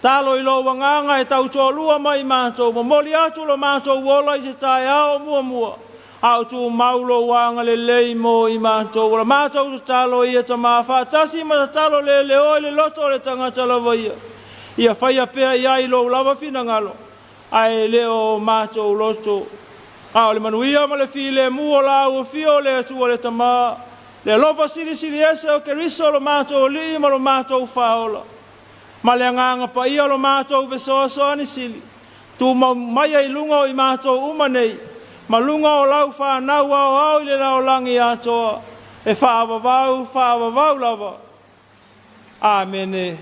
Talo i lou agaga e tautoalua mai matou, momoli atu lo matou ola i se taeao o muamua, a o tumau lou agalelei mo i matou. O la matou tatalo ia Tama faatasi ma tatalo leleoa i le loto o le tagata lava ia, ia faia pea i ai lou lava finagalo, ae le o matou loto. A o le manuia ma le filemu o lau afio o le Atua le Tama, le alofa silisili ese o Keriso lo matou Alii ma lo matou Faaola, Ma le Agaga Paia o lo matou fesoasoani sili, tumau maia i luga o i matou uma nei, ma luga o lau fanau aoao i le lalolagi atoa, e faavavau, faavavau lava. Amene.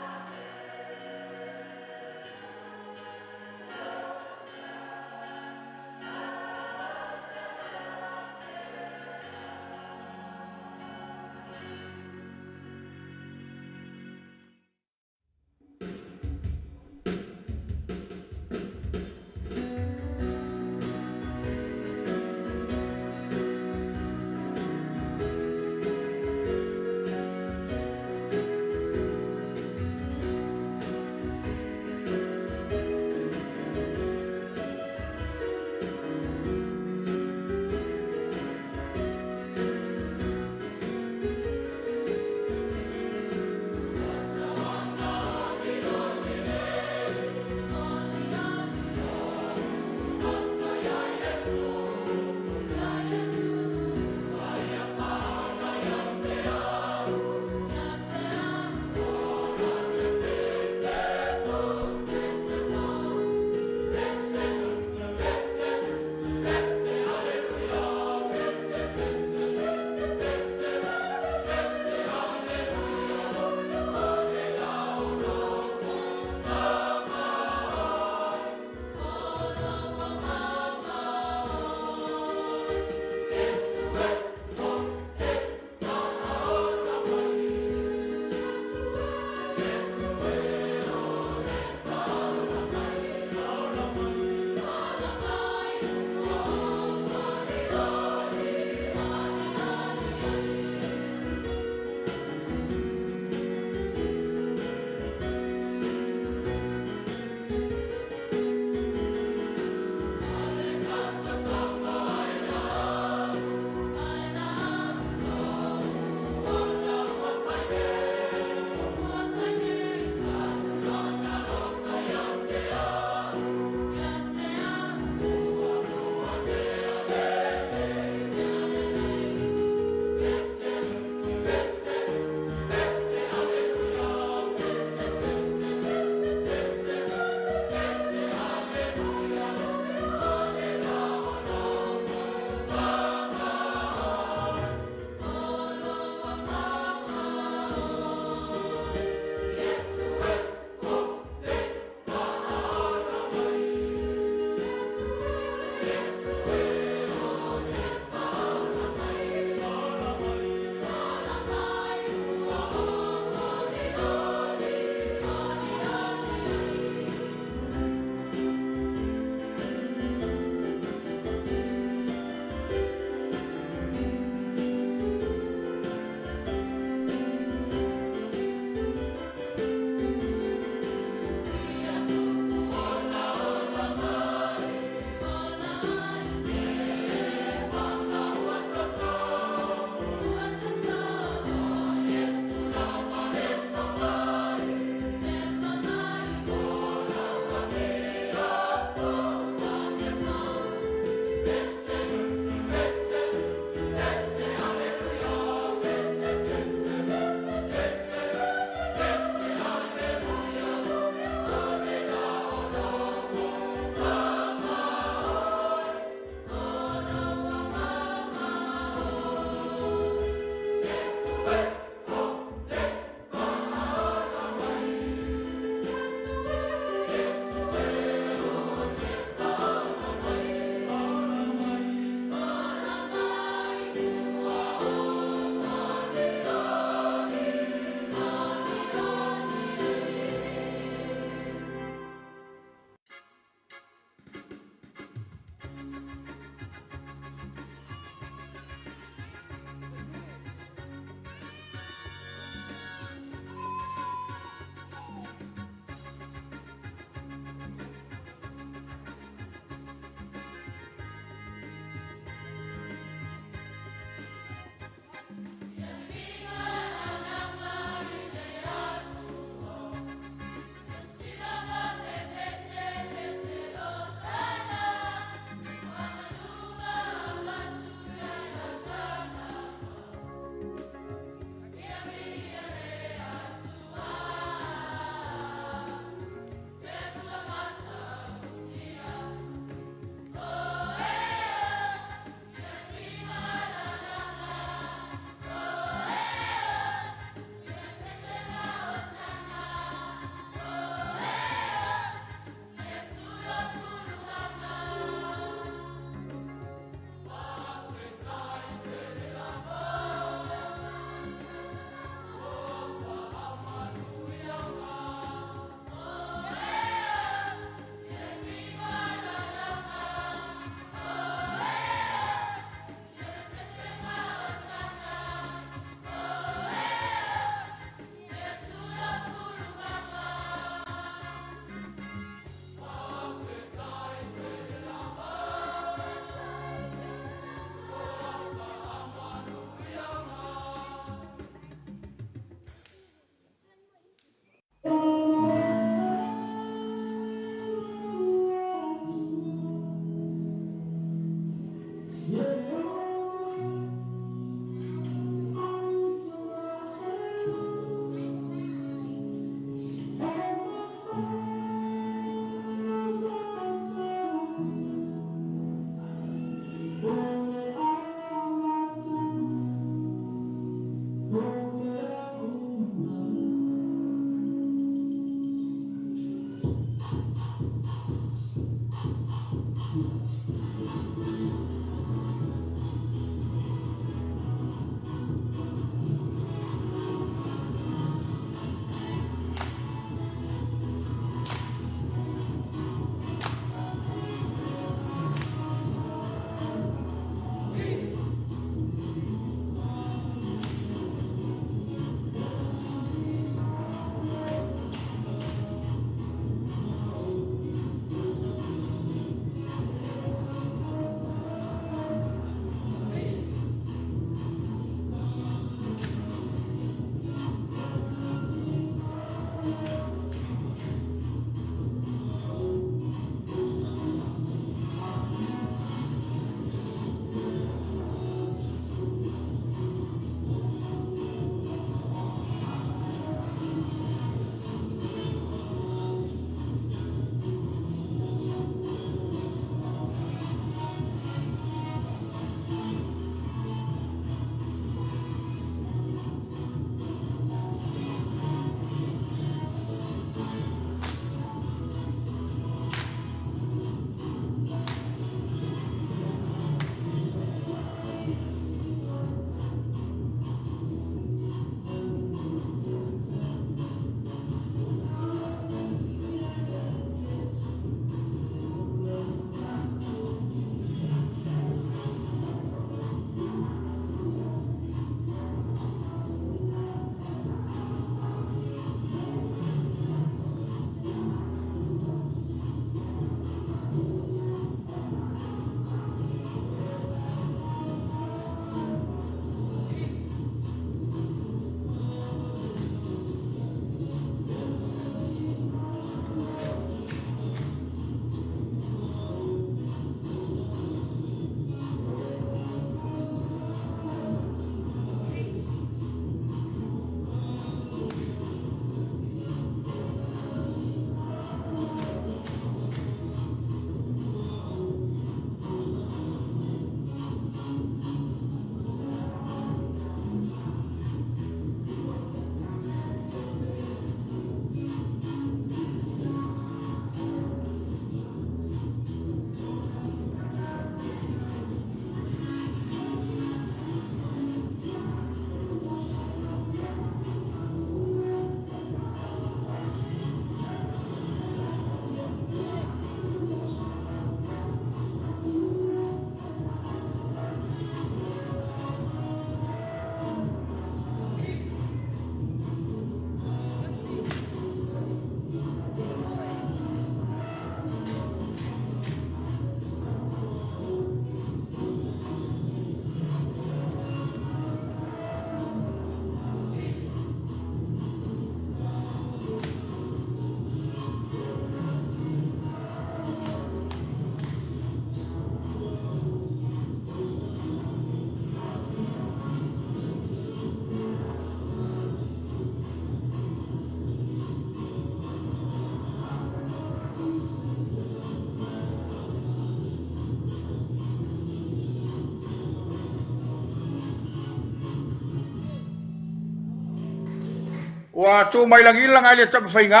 Ua tuu mai lagilaga i le Tamafaiga,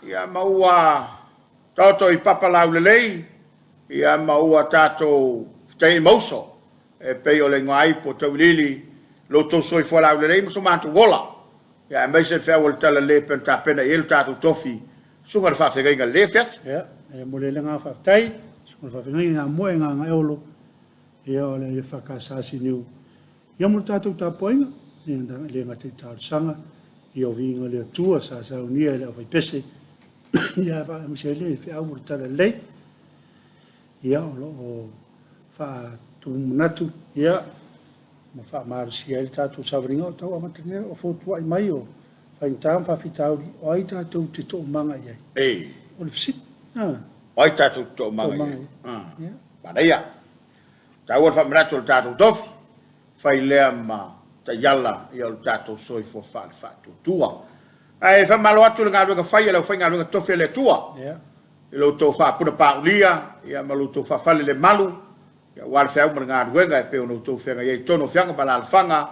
ia ma ua taoto i papa laulelei, ia ma ua tatou fetaui ma uso, e pei o le igoa ai po o Tauiliili lo outou soifua laulelei ma so matou ola, ia aemaise le feau o le Talalelei e pei ona tapena i ai lo tatou tofi, Susuga i le Faafeagaiga i lenei afiafi. Ia, e momoli ai le agaga faafetai, Susuga i le Faafeagaiga ia Moe Gagaeolo, ia o le EFKS Siniu, ia mo le tatou tapuaiga, e le gata i talosaga, ia o viiga o le Atua sa saunia e le aufaipese, ia ae aemaise ai le feau o le Talalelei, ia o lo o faatumanatu, ia ma faamalosia ai le tatou savaliga o tau amata nei o fotuai mai o faigata ma faafitauli, o ai tatou te toomaga i ai? Ei. O le fesili. Ah. O ai tatou te toomaga i ai? Ah. Manaia. Taua le faamanatu o le tatou tofi, fai lea ma taiala ia o le tatou soifua faale-faatuatua. Ae faamalo atu i le galuega fai a le aufaigaluega tofi a le Atua, i lo outou faapuna paulia ia ma lo outou faafale le malu, ia aua le feau ma le galuega e pei ona outou feagai ai i totonu o afioaga ma alaalafaga,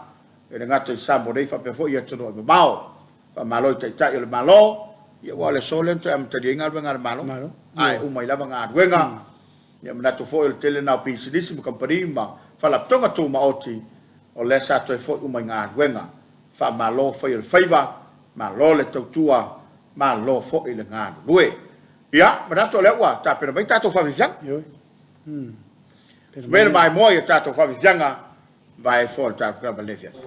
e le gata i Samoa nei faapea foi i atunuu e mamao. Faamalo i Taitai o le Malo, Ia aua o le aso lea na toe amatalia ai galuega a le Malo, ae uma ai lava galuega. Ia manatu foi o le tele lena o pisinisi ma kamupani ma faalapotopotoga tumaoti o lea sa toe foi uma i galuega. Faamalo fai o le faiva, malo le tautua, malo foi le galulue. Ia, manatu o lea ua tapena mai tatou faafiafiaga. Ioe. Mea le maimoa i a tatou faafiafiaga, vae foi le tatou kalama le afiafi.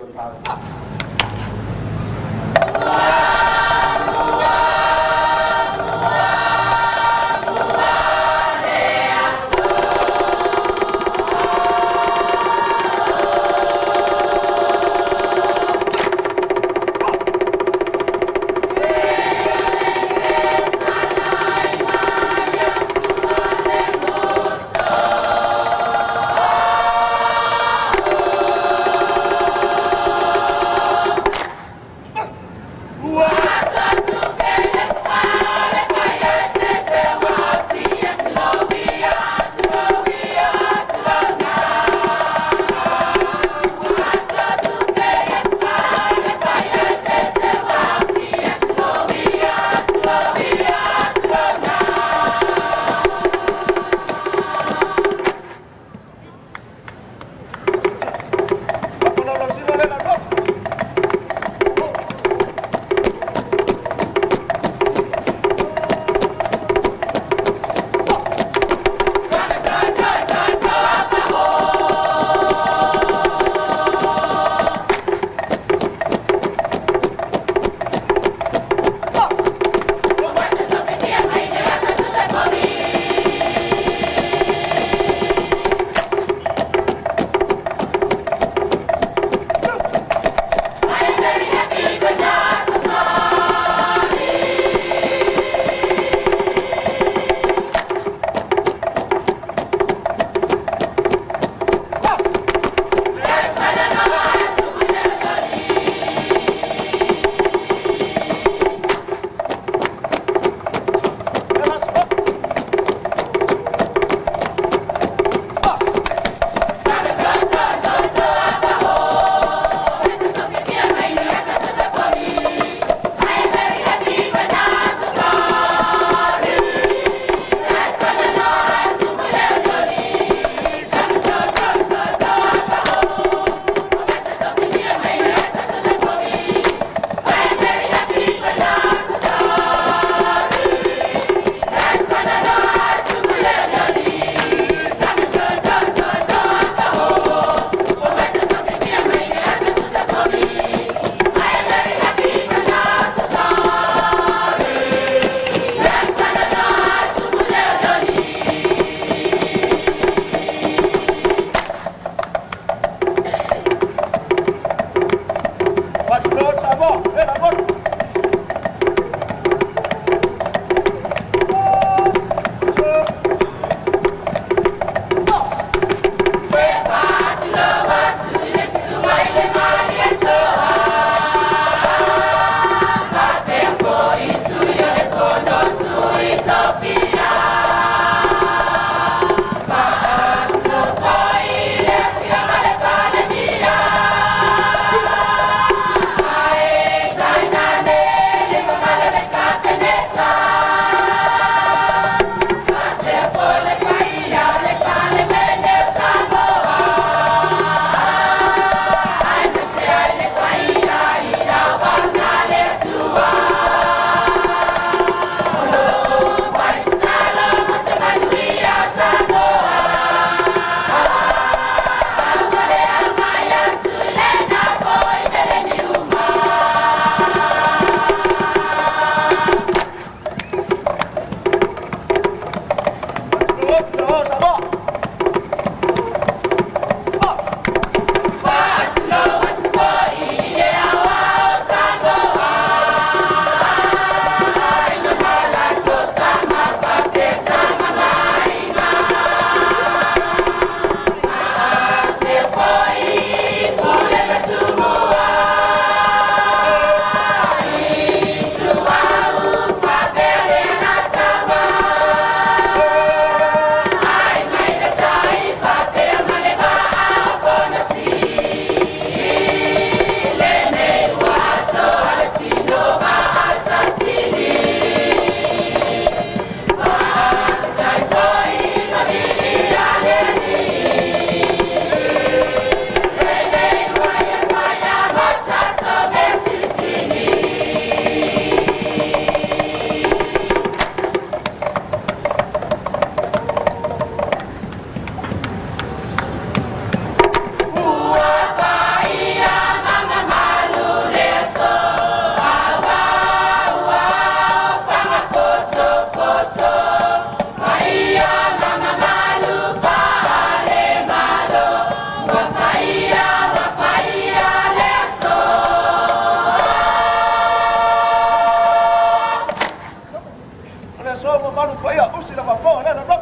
le aso mamalu paia usi le faafofoga le lalo.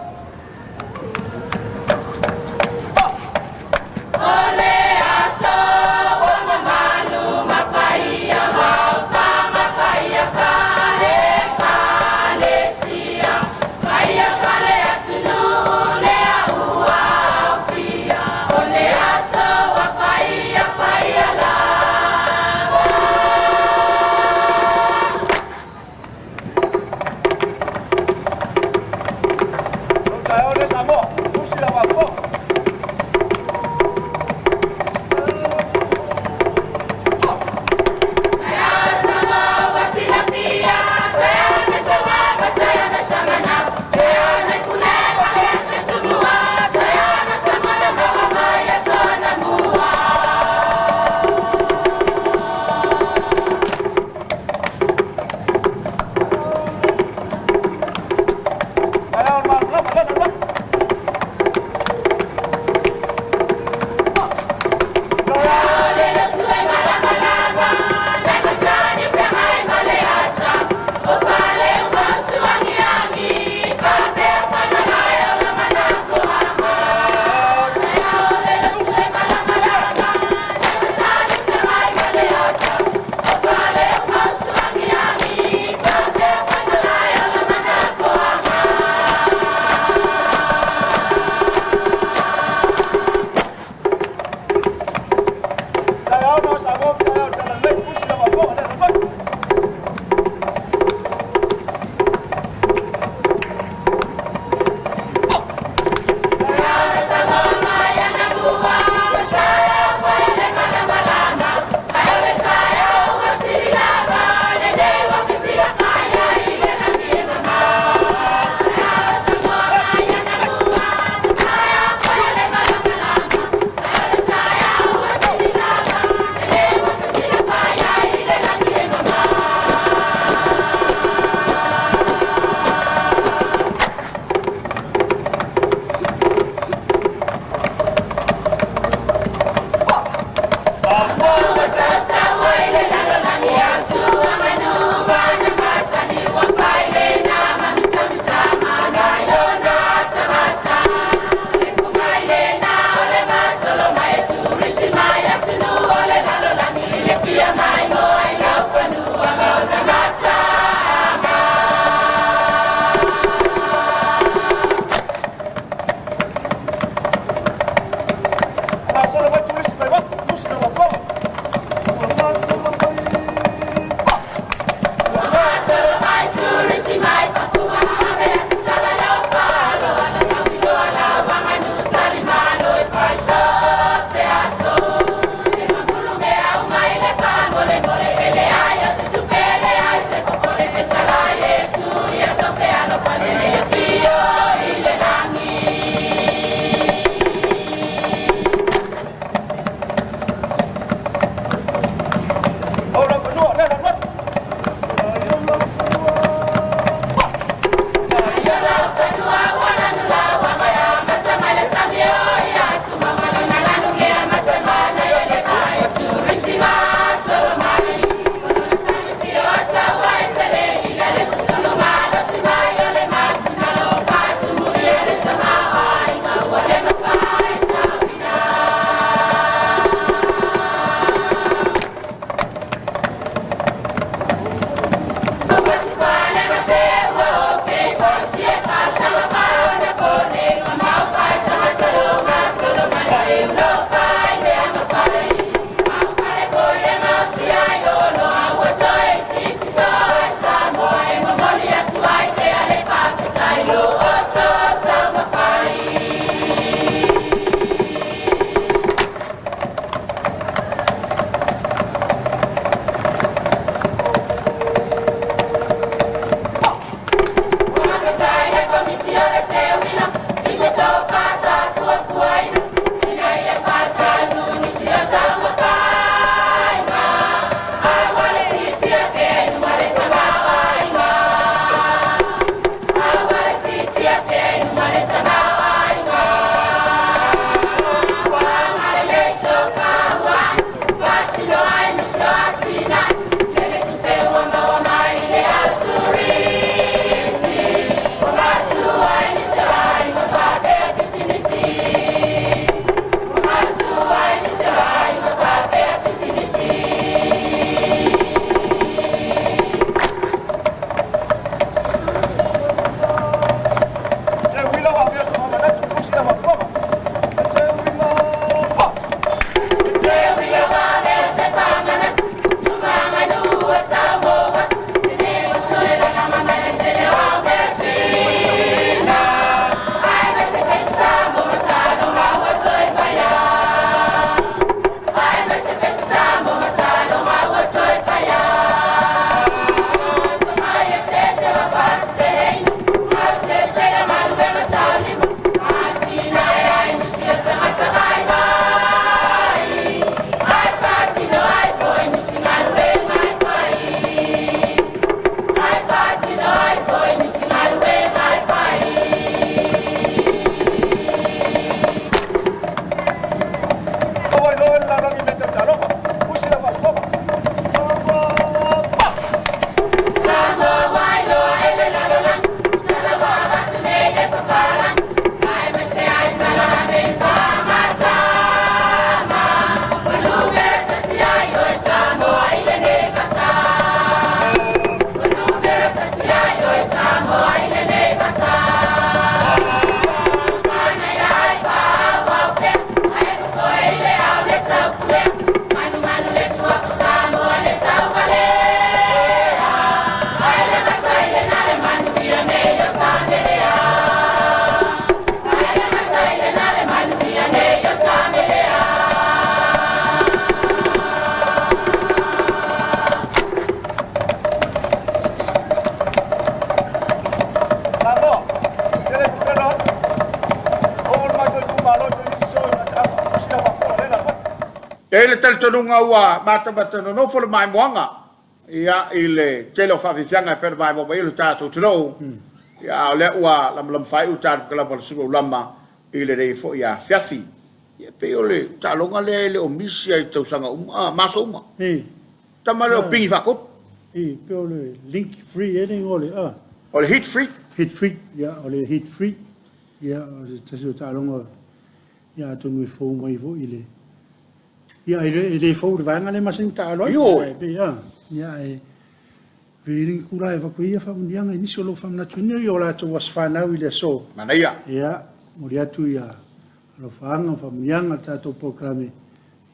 O taeao lenei Samoa, usi le faafofoga. Taeao le malamalama le lalo. Taeao na Samoa, taeao le talalelei, usi le faafofoga le lalo. Masolo mai turisi mai fafo, usi le faafofoga. Masolo mai. O lau fanua le lalo. E i ai le talitonuga ua matamata nonofo le maimoaga ia, i le tele o faafiafiaga e pei ona maimoa mai ai lo tatou atunuu, ia, a o lea ua lamalama faaiu le tatou kalama o le Sulu Aulama i lenei foi afiafi. Ia, e pei o le taaloga lea e le o misi lava i tausaga uma, ma aso uma. Tama lea o pigi faatolu. I, pei o le link free e le igoa o le, a. O le hit free. Hit free, ia, o le hit free. Ia, o se tasi o taaloga, ia, atonu e fou mai foi i le, ia, e le fou i le vaega lea e masani ona taalo ai. Ioe. E pei, a, ia, e pei e tulaga e avatu ai ia faamanuiaga i nisi o lo o faamanatuina i o latou aso fanau i le aso. Manaia. Ia, momoli atu ia alofaaga ma faamanuiaga i le tatou polokalame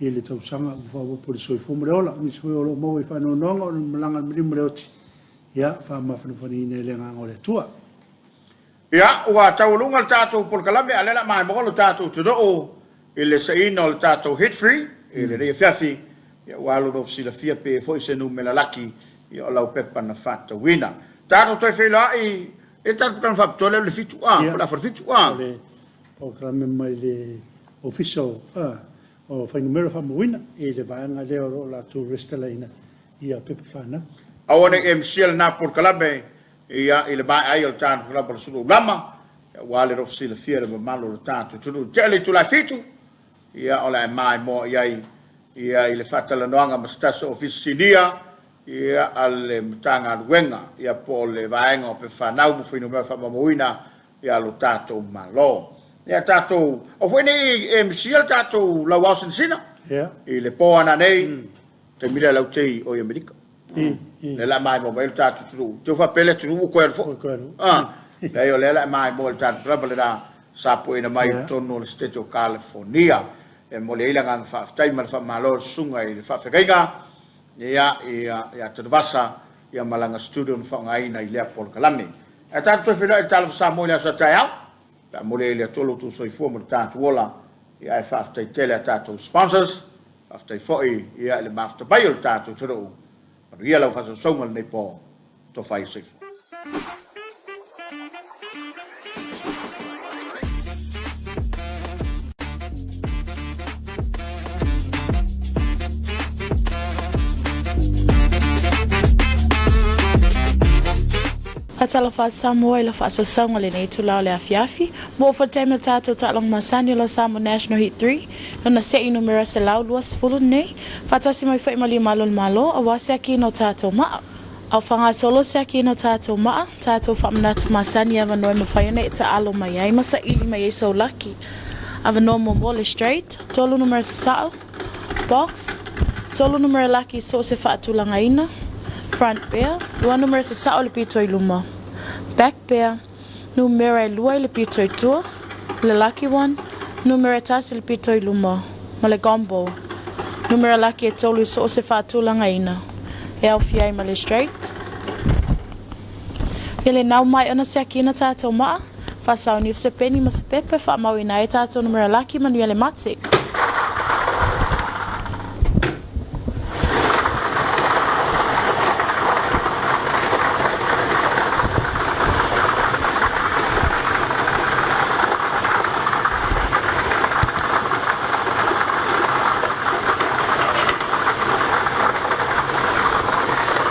i le tausaga ua faaopoopo i le soifua ma le ola. O nisi foi o lo o maua i faanoanoaga o le malaga a le maliu ma le oti, ia faamafanafanaina e le Agaga o le Atua. Ia, ua taualuga le tatou polokalame, a o lea o le a maimoa lo tatou atunuu i le saina o le tatou Hit Free i lenei afiafi. Ia, ua alu loa silafia pe foi se numera laki ia o lau pepa na faatauina. Tatou toe feiloai i le tatou polokalame faapitoa lea o le 7 a, po o le afa o le 7 a. O le polokalame mai le Ofisa o o fuainumera faamauina i le vaega lea o lo o latou resitalaina ia pepa fanau. Aua ne i e misia lena polokalame ia i le maea ai o le tatou lava o le sulu lama, aua le lofu silafia le mamalu o le tatou atunuu. Tea le itula e 7, ia o le a e maimoa i ai ia i le faatalanoaga ma se tasi o Ofisa Sinia ia a le Matagaluega ia po o le vaega o pepa fanau ma fuainumera faamaumauina ia lo tatou Malo. Ia tatou, aua foi ne i e misia le tatou lauao sinasina i le po ana nei, taimi lea lau te o i Amerika. Lea la maimoa mai le tatou atunuu. Te faapea le atunuu ua koe alu foi. Ah, leai o lea la maimoa le tatou lava lena sapuaina mai i totonu o le State o California. E momoli ai le agaga faafetai ma le faamalo i le susuga i le faafeagaiga ia ia ia Tanuvasa ia ma lana studio na faaaogaina i lea polokalame. Ae tatou toe feiloai i le Talofa Samoa i le aso a taeao, pe a momoli ai le Atua lo outou soifua ma lo tatou ola. Ia ae faafetai tele a tatou sponsors, faafetai foi ia i le mafuta mai o le tatou atunuu. Manuia lau faasausauga i lenei po. Tofa ia soifua. Faatalofa atu Samoa i le faasausauga o lenei itula o le afiafi. Mo ofa taimi o tatou taaloga masani o lo Samoa National Heat 3, lona se'i numera 120 nei, faatasi mai foi ma lima alu o le Malo aua se akina o tatou maa. Ao faagasolo se akina o tatou maa, tatou faamanatu masani e avanoa e mafai ona e taalo mai ai ma saili mai ai sou laki. Avanoa muamua o le straight, tolu numera sasao, Box, Tolu numera laki i so o se faatulagaina, Front pair, lua numera sasao i le pito i luma, Back pair, numera e lua i le pito i tua, le lucky one, numera e tasi i le pito i luma, ma le gombo, numera laki e tolu i so o se faatulagaina, e aofia ai ma le straight. Ia le nau mai ona siakina tatou maa, Faasaoni se peni ma se pepa e faamauina ai tatou numera laki manuia le mate.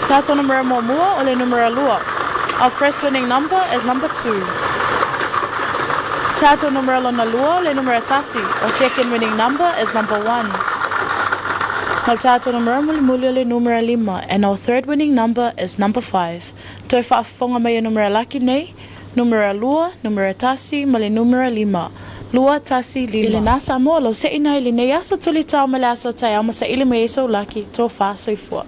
Tatou numera muamua o le numera lua. Our first winning number is number two. Tatou numera lona lua o le numera tasi. Our second winning number is number one. Ma le tatou numera mulimuli o le numera lima. And our third winning number is number five. Toe faafofoga mai e numera laki nei, Numera lua, numera tasi, ma le numera lima. Lua, tasi, lima. I lena Samoa, lau seʻina i lenei aso tulitao ma le aso taeao ma saili mai ai sou laki, tofa, soifua.